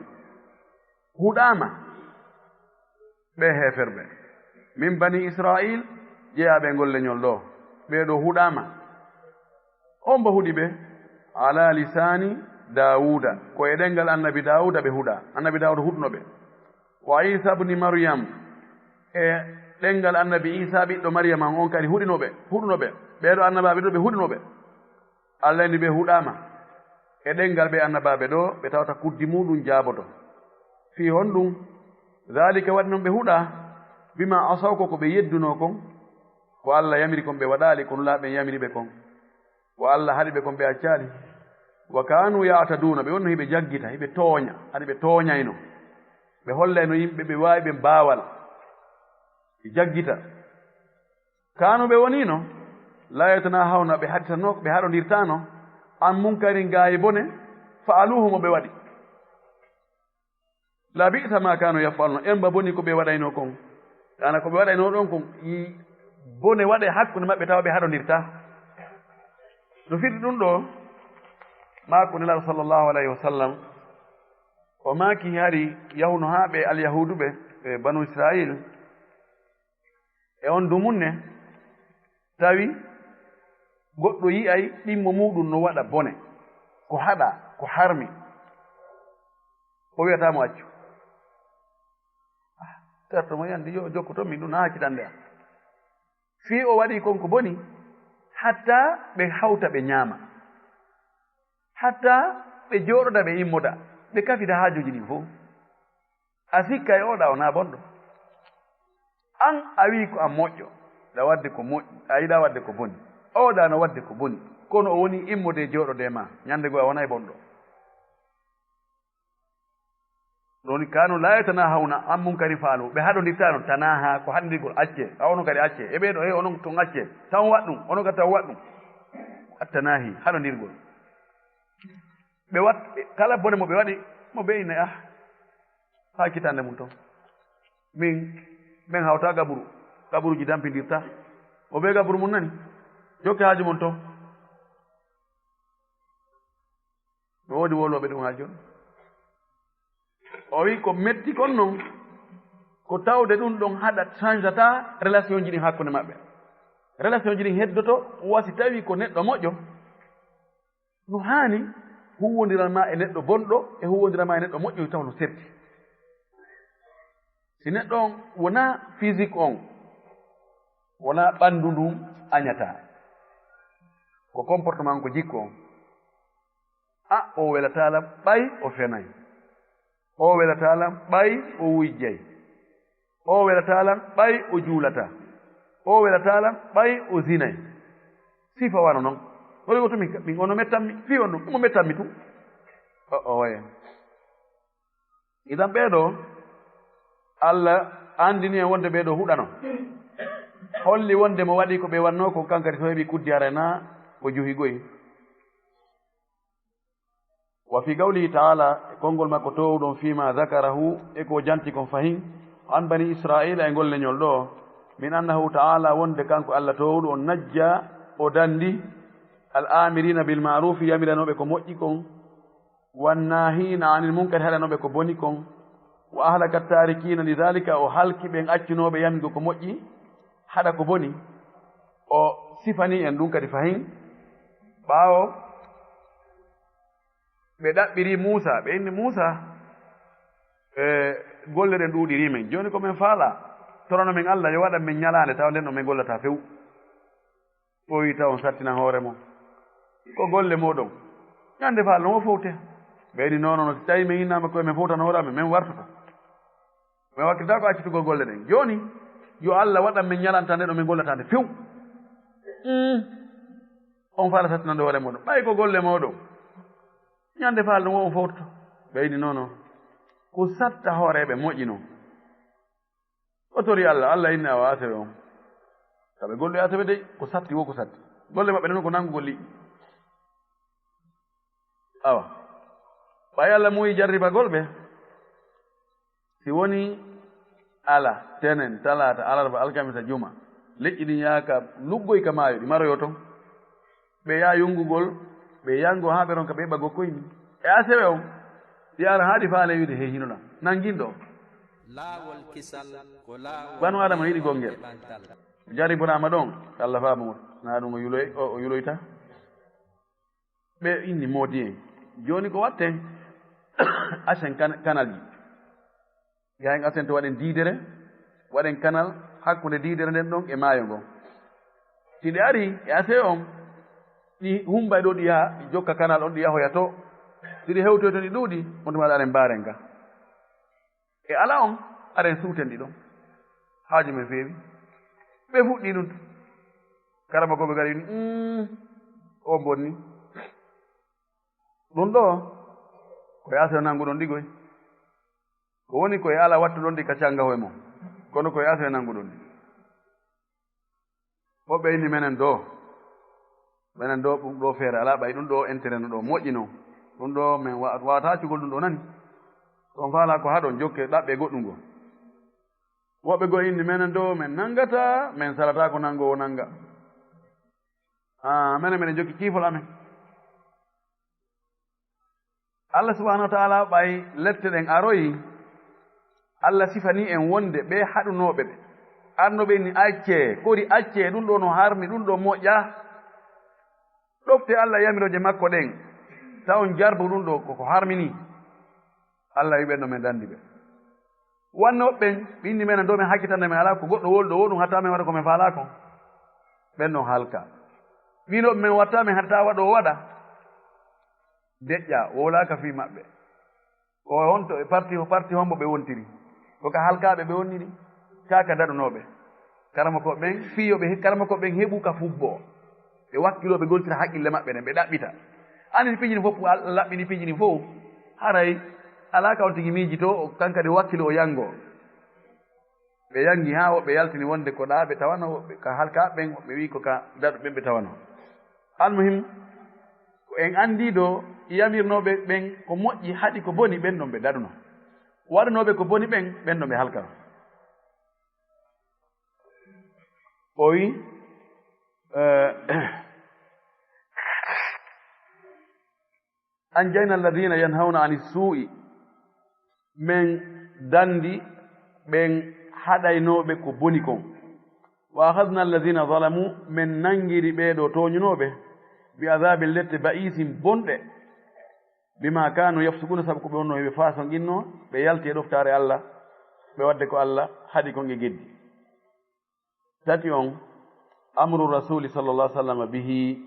Huɗaama ɓe heeferɓe. Min bani Isra'il, jeyaaɓe ngol leñol ɗo. Ɓee ɗo huɗaama. On mbo huɗi ɓe? Ala lisaani Daawuda. Ko e ɗemngal annabi Daawuda ɓe huɗaa. Annabi Daawuda huɗuno ɓe. Wa Iisa bni Maryam. E ɗemngal annabi Iisa ɓiɗɗo Maryama on kadi huɗino ɓe. Huɗuno ɓe. Ɓee ɗo annabaaɓe ɗo ɓe huɗino ɓe. Allah ni ɓe huɗaama e ɗemngal ɓe annabaaɓe ɗo, ɓe tawata kuddi muuɗum jaaboto. Fii honɗum? Daalika waɗi non ɓe huɗaa, bima asaw ko ko ɓe yeddunoo kon, ko Allah yamiri kon ɓe waɗaali, ko Nulaaɓe ɓen yamiri ɓe kon. Ko Allah haɗi ɓe kon ɓe accaali. Wa kaanu ya'taduuna, ɓe wonno hiɓe jaggita, hiɓe tooña, haɗi ɓe tooñayno. Ɓe hollayno yimɓe ɓe waawi ɓe baawal, ɓe jaggita. Kaanu ɓe woniino, laa yatanaahawna ɓe haɗitanoo, ɓe haɗondirtaano, an munkarin gaa e bone, fa'aluuhu mo ɓe waɗi. Labi'sa maa kaanu yaf'aluuna, emba boni ko ɓe waɗaynoo kon. Kana ko ɓe waɗaynoo ɗon kon, i bone waɗe hakkunde maɓɓe tawa ɓe haɗondirtaa. No firti ɗum ɗo, maaku Nelaaɗo sallallahu alayhi wa sallam, o maaki hari yahuno haa ɓe alyahuuduɓe, ɓe banu Israayil, e on dumunne, tawi goɗɗo yi'ay ɗimmo muuɗum no waɗa bone, ko haɗa, ko harmi, o wi'ataa mo accu. Ah, terto mo yandi, yo jokku toon, min ɗum na hakkitande am. Fii o waɗi kon ko boni, hatta ɓe hawta ɓe ñaama, hatta ɓe jooɗoda ɓe immoda, ɓe kafida haajuuji ɗin fof. A sikka e oɗa o na bonɗo. An a wi ko an moƴƴo, ɗa wadde ko moƴƴi, a yiɗa wadde ko boni. Oɗa no wadde ko boni, kono o woni immode jooɗode ma, ñande goo a wonay bonɗo. Ɗoni kanu la yatanahawna an munkarin fa'alu, ɓe haɗondirtano, tanaha, ko haɗondirgol acce, a onon kadi acce, e ɓeɗo, e onon tun acce, tan waɗ ɗum, onon kadi tan waɗ ɗum. Attanahi, haɗondirgol. Ɓe wat, kala bone mo ɓe waɗi, mo ɓe inna, ah, haa kitande mum toon. Min, min hawta gaburu, gaburuji dampindirta. Mo ɓe gaburu mum nani, jokke haaju mon toon. No woodi wolooɓe ɗum haa jooni. O wi ko metti kon non, ko tawde ɗum ɗon haɗa changeata relation ji ɗin hakkunde maɓɓe. Relation ji ɗin heddoto, wa si tawi ko neɗɗo moƴƴo, no haani huwwondiral ma e neɗɗo bonɗo e huwwondiral ma e neɗɗo moƴƴo taw no serti. Si neɗɗo on wonaa physique on, wonaa ɓanndu ndun añata, ko comportement on, ko jikku on. A, o welataa lam, ɓay o fenay. O welataa lam, ɓay o wujjay. O welataa lan ɓay o juulataa. O welataa lan ɓay o zinay. Sifa wano non. Holi ko tumi min ono mettanmi fii on ɗum, mo mettanmi tun. O, o, waya. Idan ɓee ɗoo, Allah anndini en wonde ɓee ɗoo huɗano. Holli wonde mo waɗi ko ɓe wannoo kon, kankadi so heɓi kuddi arana ko juhi goy. Wa fi qawlihi ta'ala, e konngol makko toowuɗon, fii ma zakarahu, e ko janti kon fahin, an bani Israila, e ngol leñol ɗoo, min annahu ta'ala, wonde kanko Allah toowuɗo on, najja, o dandi, al amirina bil ma'rufi, yamiranooɓe ko moƴƴi kon, wan nahina anil munkari, haɗanooɓe ko boni kon, wa ahlaka tarikina li dhalika, o halki ɓen accunooɓe yamigo ko moƴƴi, haɗa ko boni. O sifani en ɗum kadi fahin. Ɓaawo ɓe ɗaɓɓiri Muusa, ɓe inni Muusa, e, golle ɗen ɗuuɗiri men. Jooni ko men faala, torano men Allah yo waɗan men ñalaande, tawa nden ɗon men gollataa few. O wi taw on sattinan hoore mon. Ko golle mooɗon. Ñande faala no o fowte. Ɓe inni non, non, si tawi men innaama koye men fowtan hoore amen, men wartoto. Men wakkiltaa ko accitugol golle ɗen. Jooni, yo Allah waɗan men ñalanta nde ɗo men gollataa nde few. Mm. On faala sattinande hoore mooɗon. Ɓay ko golle mooɗon. Ñande faala ɗum o on fowtoto. Ɓe inni non, non. Ko satta hooreeɓe moƴƴi non. O tori Allah, Allah inni awa asewe on. Sabe golle asewe dey, ko satti wo ko satti. Golle maɓɓe non ko nangugol liƴƴi. Awa. Ɓay Allah muuyi jarribagol ɓe. Si woni ala, tenen, talaata, alarba, alkamisa, juma. Liƴƴi ɗin yaaka luggoy ka maayo, ɗi maroyo ton. Ɓe yaa yungugol, ɓe yango haa ɓe ronka ɓe ɓago koyni. E asewe on, ɗi ara haa ɗi faale wiide, "Hey, hino ɗan. Nangin ɗo." Laawol kisal ko laawol Banu Adama yiɗi gongel. Ɓantal. Jarribanaama ɗon, Allah faamu mo. Na ɗum o yuloy-, o, o yuloyta. Ɓe inni moodi en. Jooni ko watten? Acen kan-, kanalji. Yahen asen to waɗen diidere, waɗen kanal hakkunde diidere nden ɗon e maayo ngon. Si ɗe ari e ase on, ɗi humba e ɗo ɗi yaha, ɗi jokka kanal on, ɗi yahoya to. Si ɗi hewtoy to ɗi ɗuuɗi, on tuma aɗa aren mbaaren ga. E ala on, aren suuten ɗi ɗon. Haaju men feewi. Ɓe fuɗɗi ɗum. Karama ko ɓe gari, "Mm, o bonni." Ɗum ɗo, ko yaasi o nannguɗon ɗi goy. Ko woni ko e ala wattuɗon ɗi ka cannga hoye mon. Kono ko e aso e nannguɗon ɗi. Woɓɓe inni menen ɗo. Menen ɗo, ɗum ɗo feere alaa ɓay ɗum ɗo intérêt no ɗo moƴƴi non. Ɗum ɗo men wa-, wawata accugol ɗum ɗo nani. On faala ko haɗon jokke ɗaɓɓe goɗɗum go. Woɓɓe go inni menen ɗo men nanngata, men salata ko nanngo o nannga. Ah, menen menen jokki kiifol amen. Allah subhanahu wa ta'ala ɓay lette ɗen aroyi, Allah sifani en wonde ɓe haɗunooɓe ɓe. Arno ɓe ni accee, kori accee, ɗum ɗo no harmi, ɗum ɗo moƴƴa. Ɗofte Allah yamirooje makko ɗen, taw on jarbu ɗum ɗo koko harmi ni. Allah wi ɓen no men dandi ɓe. Wanno ɓen, ɓe inni men ɗo men hakkitande men alaa ko goɗɗo woli ɗo, wo ɗum hatta men waɗa ko men faalaa kon. Ɓen non halka. Ɓino men watta men hatta waɗo o waɗa. Deƴƴa, wowlaaka fii maɓɓe. Ko honto e parti, parti hombo ɓe wontiri? Ko ka halkaaɓe ɓe wonniri? Ka ka daɗunooɓe. Karamoko ɓen, fii yo ɓe he-, karamoko ɓen heɓu ka fubboo. Ɓe wakkiloo, ɓe goltira haqqille maɓɓe ɗen, ɓe ɗaɓɓita. Ani piiji ɗin fof, Alla laɓɓini piiji ɗin fof. Haray alaa ka on tigi miijitoo, o kankadi wakkiloo o yanngoo. Ɓe yanngi haa woɓɓe yaltini wonde ko ɗaa ɓe tawanoo, woɓɓe ka halkaaɓe ɓen, woɓɓe wi'i ko ka daɗuɓe ɓen ɓe tawanoo. Almuhim, ko en anndii ɗo yamirnooɓe ɓen ko moƴƴi, haɗi ko boni, ɓen ɗon ɓe daɗunoo. Waɗunooɓe ko boni ɓen, ɓen ɗon ɓe halkanoo. O wi'i, eh, "Anjayna alladhina yanhawna ani suu'i." Men dandi ɓen haɗaynooɓe ko boni kon. "Wa akhadna alladhina zalamu", men nangiri ɓee ɗoo tooñunooɓe, "bi adhabin", lette, "ba'isin", bonɗe. "Bima kanu yafsukuna", sabu ko ɓe wonnoo heɓe faasonqinnoo, ɓe yalti e ɗoftaare Allah, ɓe waɗde ko Allah haɗi kon e geddi. Tati on, amru rasuli sallallahu alaihi wasallam bihi,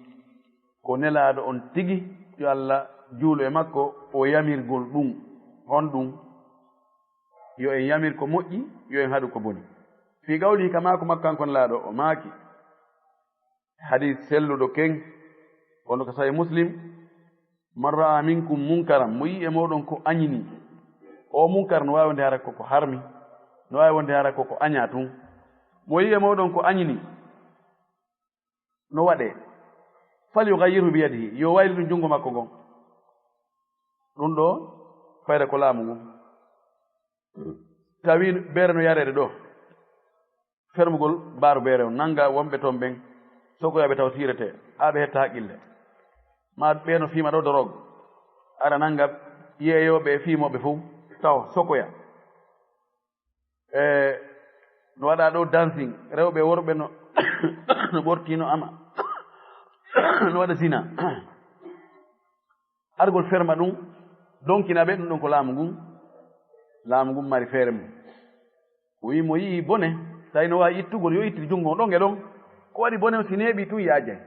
ko nelaaɗo on tigi, yo Allah juulu e makko, o yamirgol ɗum. Honɗum? Yo en yamir ko moƴƴi, yo en haɗu ko boni. Fii qawlihi, ka maaku makko kanko Nelaaɗo, o maaki, hadiis selluɗo ken, wonɗo ko Sahih Muslim, "Man ra'a minkum munkaran", mo yi'i e mooɗon ko añini, o munkar no waawi wonde hara ko ko harmi, no waawi wonde hara ko ko añaa tun. Mo yi'i e mooɗon ko añini, no waɗee, "falyughayyirhu biyadihi", yo waylu ɗum junngo makko ngon. Ɗum ɗo fayda ko laamu ngun. Tawi beere no yareede ɗo, fermugol baaru beere on, nannga wonɓe toon ɓen, sokoyaaɓe taw siirete, haa ɓe hetta haqqille. Ma ɓee no fiima ɗo dorog, ara nannga yeeyooɓe e fiimooɓe fof, taw sokoya. E no waɗa ɗo dancing, rewɓe e worɓe no, no ɓorti, no ama, no waɗa zina. Argol ferma ɗum, donkina ɓe, ɗum ɗon ko laamu ngun, laamu ngun mari feere mum. O wi mo yi'i bone, tawi no waawi ittugol, yo ittir junngo ɗon e ɗon. Ko waɗi bone on si neeɓi tun yaajay.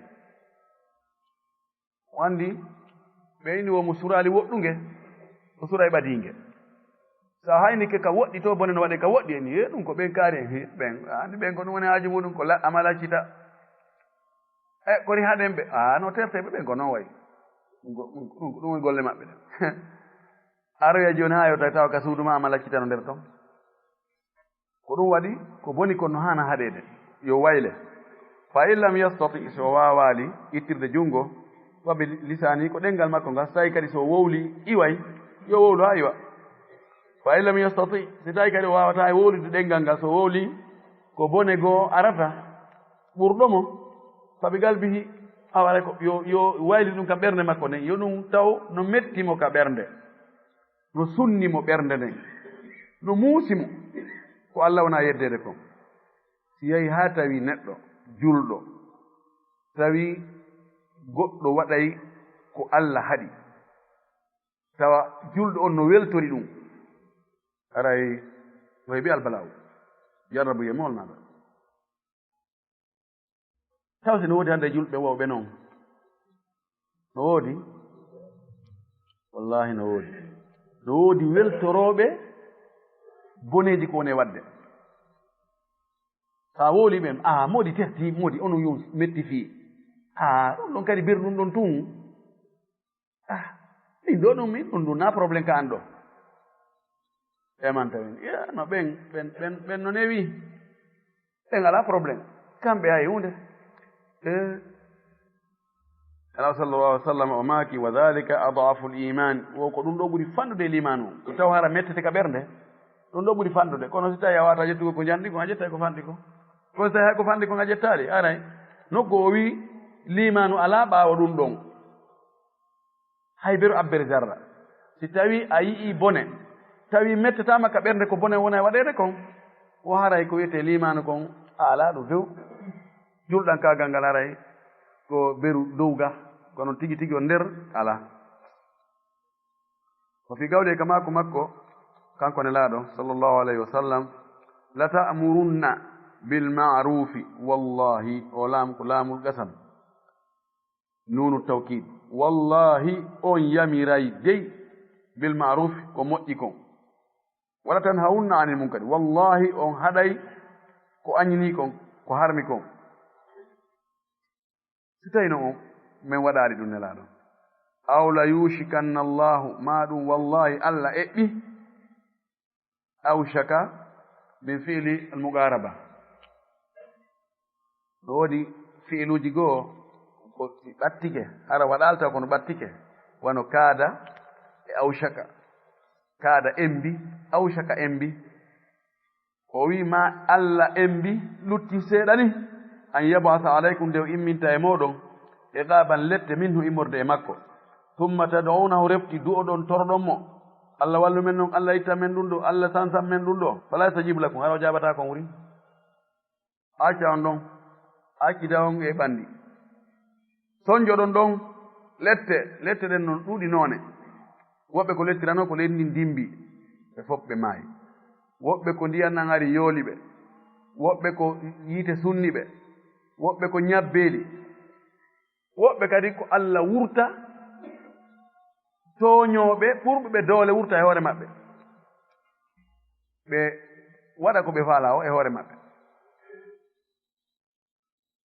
O anndi, ɓe inni wo mo suraali woɗɗunge, o suray ɓadiinge. So a haynike ka woɗɗi to, bone no waɗe ka woɗɗi en, he, ɗum ko ɓen kaari en, he, ɓen, a anndi ɓen ko ɗum woni haaju muɗum, ko la-, ama laccita. E, kori haɗen ɓe, a, no terte ɓe, ɓen ko non wayi. Ɗum ko, ɗum, ɗum, ɗum woni golle maɓɓe ɗen. Aroya jooni haa yo tawi tawa ka suudu ma, ama laccita no nder ton. Ko ɗum waɗi, ko boni kon no haana haɗeede, yo wayle. Fa in lam yastati, so waawaali ittirde junngo, wa bi lisaani, ko ɗenngal makko ngal, so tawi kadi so wowli iway, yo wowlu haa iwa. Fa in lam yastati, so tawi kadi o waawataa e wowlude ɗenngal ngal, so wowli ko bone goo arata ɓurɗo mo, fa bi qalbihi, awa ko yo, yo wayli ɗum ka ɓernde makko nden, yo ɗum taw no metti mo ka ɓernde. No sunni mo ɓernde nden, no muusi mo, ko Allah wona yeddeede kon. Si yahi haa tawi neɗɗo julɗo, tawi goɗɗo waɗay ko Allah haɗi, tawa julɗo on no weltori ɗum, aray o heɓi albalaaw, jarrabu ye moolnaaɗo. Taw si no woodi hannde e julɓe wowɓe noon? No woodi? Wallaahi no woodi. No woodi weltorooɓe boneeji ko woni e waɗde. So a wowlii ɓe, "Aa, moodi terti, moodi ono yo metti fii." Aa, ɗum ɗon kadi ber ɗum ɗon tun. Ah, min ɗo ɗum, min ɗum, ɗum na problème ka an ɗo. E man tawi, ya, no ɓen, ɓen, ɓen, ɓen no newi. Ɓen alaa problème. Kamɓe hay huunde. E. Alaa sallallahu alaihi wasallam o maaki, "Wa dhalika adhafu al-iman." Wo ko ɗum ɗo ɓuri fanɗude e limaanu. Ɗum taw hara mettete ka ɓernde. Ɗum ɗo ɓuri fanɗude. Kono si tawi a wata ƴettugo ko njanɗi ko, a ƴettay ko fanɗi ko. Kono si tawi hay ko fanɗi ko a ƴettaali, aray. Nokku o wi, limaanu alaa ɓaawo ɗum ɗon. Hay beru abbere zarra. Si tawi a yi'i bone, tawi mettataama ka ɓernde ko bone wona e waɗeede kon, wo haray ko wiyetee liimaanu kon a alaa ɗum few. Julɗankaagal ngal haray ko beru dow ga, kono tigi tigi on nder alaa. Ko fii gawle ka maaku makko, kanko Nelaaɗo, sallallahu alayhi wa sallam, "La ta'murunna bil ma'rufi", wallahi, o laam-, ko laamul qasam. Nuunu tawkiid. Wallahi, on yamiray dey bil ma'ruf, ko moƴƴi kon. Wala tanhawunna anil munkari. Wallahi, on haɗay ko añini kon, ko harmi kon. Si tawino on, men waɗaali ɗum Nelaaɗo. Aw la yushikanna Allahu, ma ɗum wallahi Allah eɓɓi. Awshaka min fi'li al-muqaraba. No woodi fi'iluuji goo ko si ɓattike, hara waɗaali taw kono ɓattike. Wano kaada e awshaka. Kaada embi, awshaka embi. O wi'i ma Alla embi, lutti seeɗa ni. An yab'asa alaykum, nde o imminta e mooɗon, iqaaban, lette, minhu, immorde e makko. Thumma tad'unahu, refti du'oɗon, toroɗon mo, "Alla wallu men non, Alla ittan men ɗum ɗo, Alla sansan men ɗum ɗo." Fala yastajib lakum, hara o jaabataa kon wuri. Acca on ɗon, accida on e ɓanndi. Sonjoɗon ɗon lette, lette ɗen non ɗuuɗi noone. Woɓɓe ko lettirano ko leydi ndin dimbi, ɓe fof ɓe maayi. Woɓɓe ko ndiyan nan ari yooli ɓe. Woɓɓe ko yiite sunni ɓe. Woɓɓe ko ñabbeeli. Woɓɓe kadi ko Alla wurta tooñooɓe ɓurɓe ɓe doole wurta e hoore maɓɓe. ɓe waɗa ko ɓe faalaa o e hoore maɓɓe.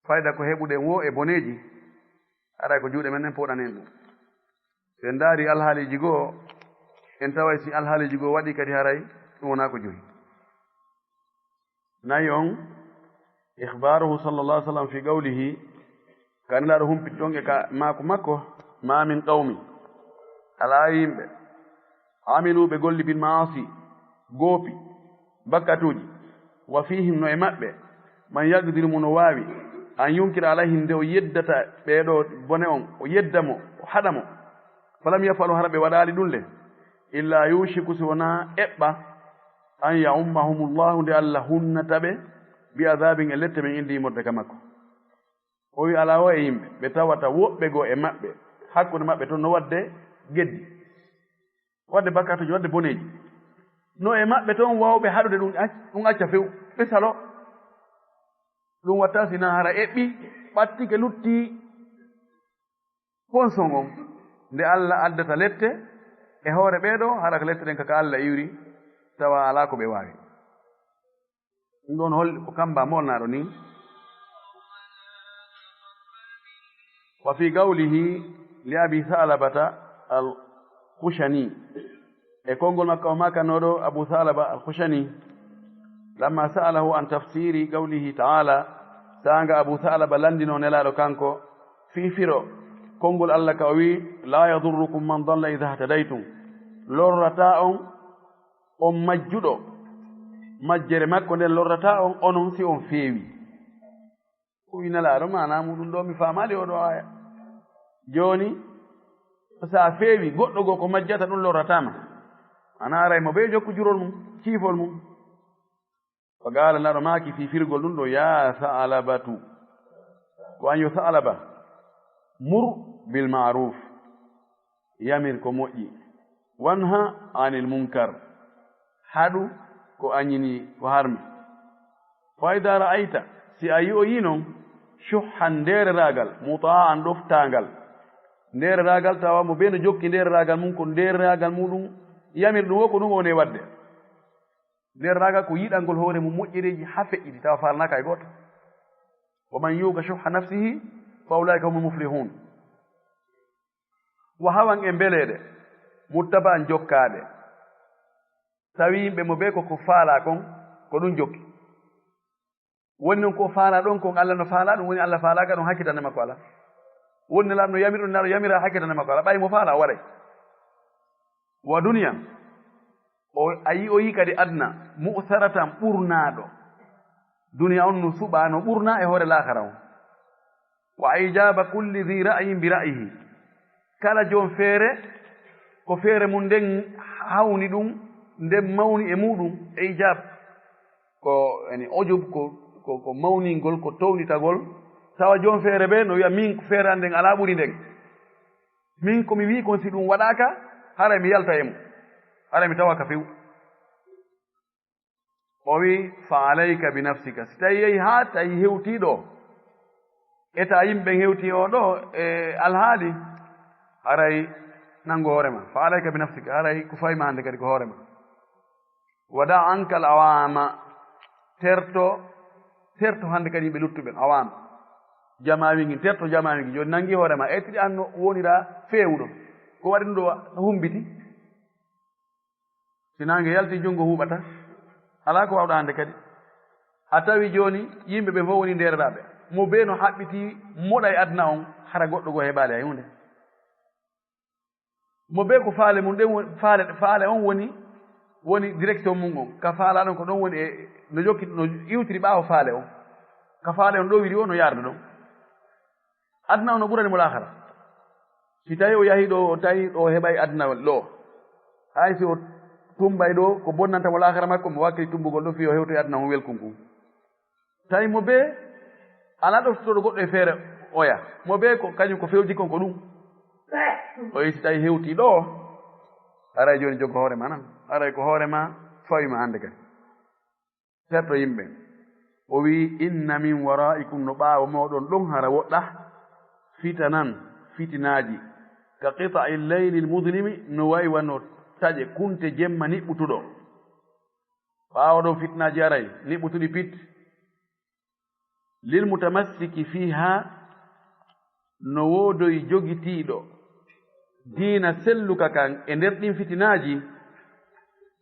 Fayda ko heɓuɗen wo e boneeji, haray ko juuɗe men ɗen pooɗani en ɗum. Si en ndaari alhaaliiji goo, en taway si alhaaliiji goo waɗii kadi haray ɗum wonaa ko johi. Nayi on, ikhbaaruhu sallallahu alaihi wasallam fi qawlihi, ka Nelaaɗo humpiti ɗon e ka maaku makko, ma min qawmi, alaa yimɓe, amilu ɓe golli bil maasi, goopi, bakkatuuji, wa fihim no e maɓɓe, man yaqdiru mo no waawi, an yunkira alayhim nde o yeddata ɓee ɗoo bone on, o yedda mo, o haɗa mo, falam yafalu hara ɓe waɗaali ɗum le, illa yushiku si wonaa eɓɓa, an ya'ummahumullahu nde Allah hunnata ɓe, bi adabin e lette men indi immorde ka makko. O wi alaa wo e yimɓe, ɓe tawata woɓɓe goo e maɓɓe, hakkunde maɓɓe ton no waɗde geddi, waɗde bakkatuuji, waɗde boneeji. No e maɓɓe ton waawɓe haɗude ɗum ac-, ɗum acca few, ɓe salo. Ɗum watta si na hara eɓɓi, ɓattike lutti fonson on. Nde Allah addata lette e hoore ɓee ɗoo, hara ko lette ɗen ka, ka Allah iwri, tawa alaa ko ɓe waawi. Ɗum ɗon holli ko kamba molnaaɗo ni. Wa fi qawlihi li Abi Sa'labata al-Khushani. E konngol makko o maakanooɗo Abu Sa'laba al-Khushani, lamma sa'alahu an tafsiri qawlihi ta'ala, saanga Abu Sa'laba lanndino Nelaaɗo kanko, fii firo konngol Allah ka o wi, "La yadurrukum man dalla idha ihtadaytum." Lorrataa on, on majjuɗo, majjere makko nden lorrataa on, onon si on feewi. Ko wi Nelaaɗo, maanaa muɗum ɗoo mi faamaali oo ɗoo aaya. Jooni, so a feewi, goɗɗo goo ko majjata ɗum lorrataa ma. Ana aray mo bee jokku jurol mum, ciifol mum. Fa qaala, Nelaaɗo maaki fii firgol ɗum ɗoo, yaa Sa'labatu, ko an yo Sa'laba, mur bil ma'ruf, yamir ko moƴƴi, wanha anil munkar, haɗu ko añini, ko harmi. Fa idaa ra'ayta, si a yi'oyii non, shuhhan ndeereraagal, mutaa'an ɗoftaangal, ndeereraagal tawa mo bee no jokki ndeereraagal mum, ko ndeereraagal muɗum yamir ɗum, wo ko ɗum o woni e waɗde. Ndeereraagal ko yiɗangol hoore mum moƴƴereeji haa feƴƴiti, tawa faalanaaka e gooto. Wa man yuuqa shuhha nafsihi fa ulaa'ika humul muflihun. Wa hawan e mbeleeɗe, muttaba'an jokkaade. Tawi yimɓe mo bee ko, ko faalaa kon, ko ɗum jokki. Woni non ko faalaa ɗon kon, Allah no faalaa ɗum, woni Allah faalaaka ɗum, hakkitande makko alaa. Woni Nelaaɗo no yamir ɗum, Nelaaɗo yamiraa, hakkitande makko alaa. Ɓay mo faalaa, o waɗay. Wa duniya, o, a yi'oyii kadi aduna, mu'saratan ɓurnaaɗo. Duniya on no suɓaa, no ɓurnaa e hoore laakara on. Wa ijaaba kulli dhi ra'yin bi ra'yihi. Kala joom feere, ko feere mum nden hawni ɗum, nden mawni e muɗum, e ijaab. Ko, yani, ujub, ko, ko, ko mawningol, ko townitagol. Tawa joom feere bee no wi'a, min ko feere an nden alaa ɓuri nden. Min ko mi wi'i kon, si ɗum waɗaaka, haray mi yalta e mum. Haray mi tawaaka few. O wi'i, "Fa alayka bi nafsika." Si tawi yehi haa tawi hewtii ɗoo, eta yimɓe hewtii oo ɗoo e alhaali, haray nanngu hoore ma. "Fa alayka bi nafsika." Haray ko fawi ma hannde kadi ko hoore ma. "Wa da' anka al awaama." Terto, terto hannde kadi yimɓe luttuɓe, awaama. Jamaawi ngin, terto jamaawi ngin. Jooni nanngi hoore ma, ettiɗi an no wonira feewuɗo. Ko waɗi ɗum ɗoo, no humbiti. Si naange yalti, junngo huuɓata, alaa ko waawɗaa hannde kadi. A tawi jooni yimɓe ɓe fof woni ndeereraaɓe. Mo bee no haɓɓitii moɗa e aduna on, hara goɗɗo goo heɓaali hay huunde. Mo bee ko faale mum ɗen woni, faale, faale on woni, woni direction mum on. Ka faalaa ɗon ko ɗon woni e, no jokki, no iwtiri ɓaawo faale on. Ka faale on ɗowiri o no yaarda ɗon. Aduna on no ɓurani mo laakara. Si tawi o yahi ɗo, o tawi ɗo o heɓay aduna ɗo. Hay si o tumbay ɗo, ko bonnanta mo laakara makko, mo wakkili tumbugol ɗo fii o hewtoy aduna on welkun kun. Tawi mo bee, alaa ɗo ɗo goɗɗo e feere oya. Mo bee ko kañum ko fewji kon ko ɗum. O yi si tawi hewti ɗo, haray jooni joggo hoore ma nan. Haray ko hoore ma fawi ma hannde kadi. Terɗo yimɓe. O wi'i, "Inna min wara'ikum, no ɓaawo mooɗon ɗon hara woɗɗa, fitanan, fitinaaji, ka qita'il laylil mudlimi, no wa'i wano taƴe kunte jemma niɓɓutuɗo." Ɓaawo ɗon fitnaaji aray, niɓɓutuɗi pit. Lil mutamassiki fiha, no woodoyi jogitiiɗo diina selluka kan e nder ɗin fitinaaji,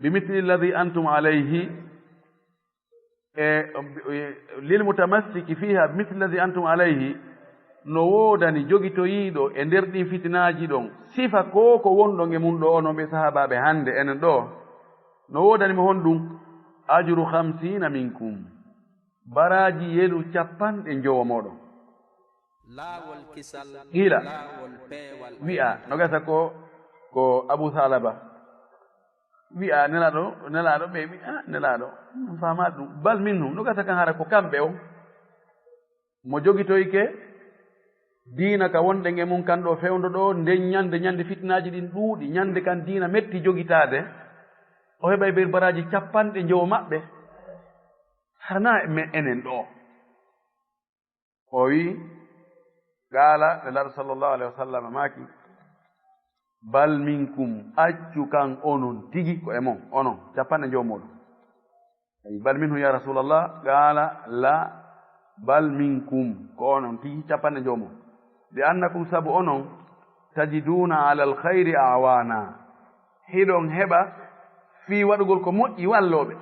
bi misli alladhi antum alayhi, e, e, lil mutamassiki fiha bi misli alladhi antum alayhi, no woodani jogitoyiiɗo e nder ɗin fitinaaji ɗon, sifa ko ko wonɗon e mun ɗo, onon ɓe sahaabaaɓe hannde, enen ɗo, no woodani mo honɗum? Ajru khamsina minkum, baraaji yelu capanɗe njowo mooɗon. Laawol kisal, Qila, laawol peewal. Wi'a, no gasa ko, ko Abu Salaba. Wi'a, Nelaaɗo, Nelaaɗo, ɓe wi'a, Nelaaɗo, on faamaali ɗum. Bal minhum, no gasa kan hara ko kamɓe on. Mo jogitoyke diina ka wonɗen e mun kan ɗo fewndo ɗo, nden ñande, ñande fitinaaji ɗin ɗuuɗi, ñande kan diina metti jogitaade, o heɓay ber baraaji capanɗe njowo maɓɓe. Hara na me-, enen ɗo. O wi, qaala, Nelaaɗo sallallahu alayhi wa sallam maaki, "Bal minkum, accu kan onon tigi ko e mon, onon, capanɗe njowo mooɗon." Ay, "Bal minhum ya Rasulallah?" Qaala, "La, bal minkum, ko onon tigi capanɗe njowo mon. Li annakum, sabu onon, tajiduna ala al khayri awana, hiɗon heɓa fii waɗugol ko moƴƴi wallooɓe.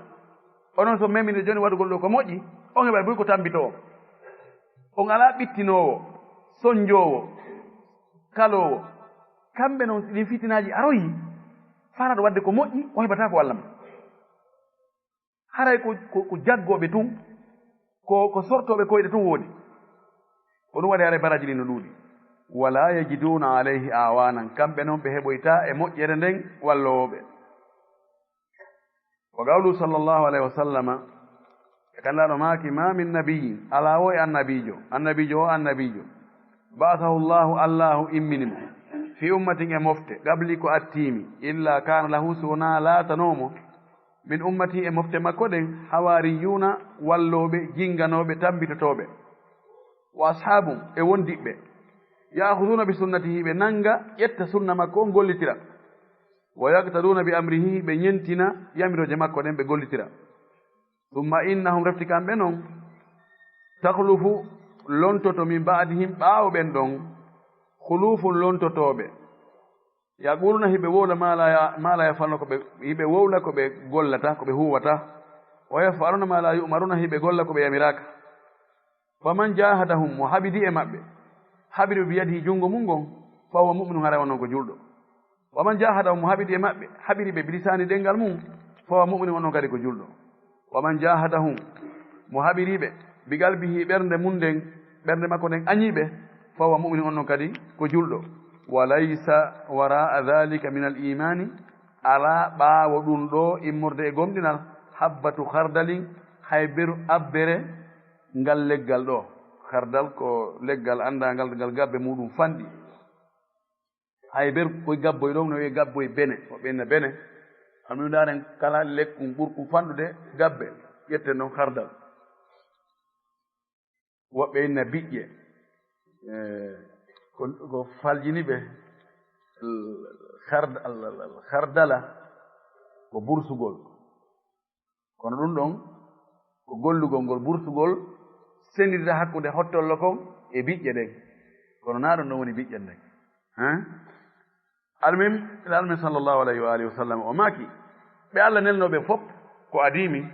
Onon so memino jooni waɗugol ɗo ko moƴƴi, on heɓa buy ko tambitoowo. On alaa ɓittinoowo, sonjoowo, kaloowo. Kamɓe non, si ɗin fitinaaji aroyi, faalaɗo waɗde ko moƴƴi, o heɓataa ko walla ma. Haray ko, ko, ko jaggooɓe tun, ko, ko sortooɓe koyɗe tun woodi. Ko ɗum waɗi haray baraaji ɗin no ɗuuɗi. Wala yajiduna alayhi awanan, kamɓe non ɓe heɓoyta e moƴƴere nden wallooɓe. Wa qawlu sallallahu alayhi wa sallama, e kan Nelaaɗo maaki, "Ma min nabiyyin, alaa wo e annabiijo, annabiijo o annabiijo, ba'athahu Allahu, Allahu immini mo, fi ummatin e mofte, qabli ko attiimi, illa kaana lahu, si wonaa laatanoo mo, min ummati e mofte makko ɗen, hawaariyuuna, wallooɓe, jinganooɓe, tambitotooɓe, wa ashaabun e wondiɓɓe, ya'khuduuna bi sunnatihi, ɓe nanga, ƴetta sunna makko on, gollitira, wa yaqtaduuna bi amrihi, ɓe ñentina yamirooje makko ɗen, ɓe gollitira. Summa innahum, refti kamɓe non, takhlufu, lontoto, min ba'dihim, ɓaawo ɓen ɗon, khulufun, lontotooɓe, yaquluna, hiɓe wowla ma la ya-, ma la yafaluna, ko ɓe, hiɓe wowla ko ɓe gollata, ko ɓe huwata, wa yafaluna ma la yu'maruna, hiɓe golla ko ɓe yamiraaka. Faman jahadahum, mo haɓidi e maɓɓe, haɓiri ɓe biyadihi, junngo mum ngon, fa huwa mu'minun, haray on non ko julɗo. Waman jahadahum, mo haɓidi e maɓɓe, haɓiri ɓe bilisaani, ɗenngal mum, fa huwa mu'minun, on non kadi ko julɗo. Waman jahadahum, mo haɓiri ɓe, bi qalbihi, ɓernde mum nden, ɓernde makko nden añii ɓe, fa huwa mu'minun, on non kadi ko julɗo. Wa laysa wara'a dhalika min al imani, alaa ɓaawo ɗum ɗo immorde e gomɗinal, habbatu khardalin, hay beru abbere ngal leggal ɗo. Khardal ko leggal anndangal, ngal gabbe muɗum fanɗi. Hay ber koye gabboy ɗon, no wiye gabboy bene, woɓɓe inna bene. Almuhim, ndaaren kala lekkun ɓurkun fanɗude gabbe, ƴetten ɗon khardal. Woɓɓe inna biƴƴe. Eh, ko, ko faljini ɓe, al-, khard-, al-, al-, al-, khardala ko bursugol. Kono ɗum ɗon ko gollugol ngol, bursugol, sendidira hakkunde hottollo kon e biƴƴe ɗen. Kono naa ɗum ɗon woni biƴƴe ɗen. Hein? Almin, Almin sallallahu alayhi wa alihi wa sallam, o maaki, ɓe Allah nelnooɓe fof ko adii min.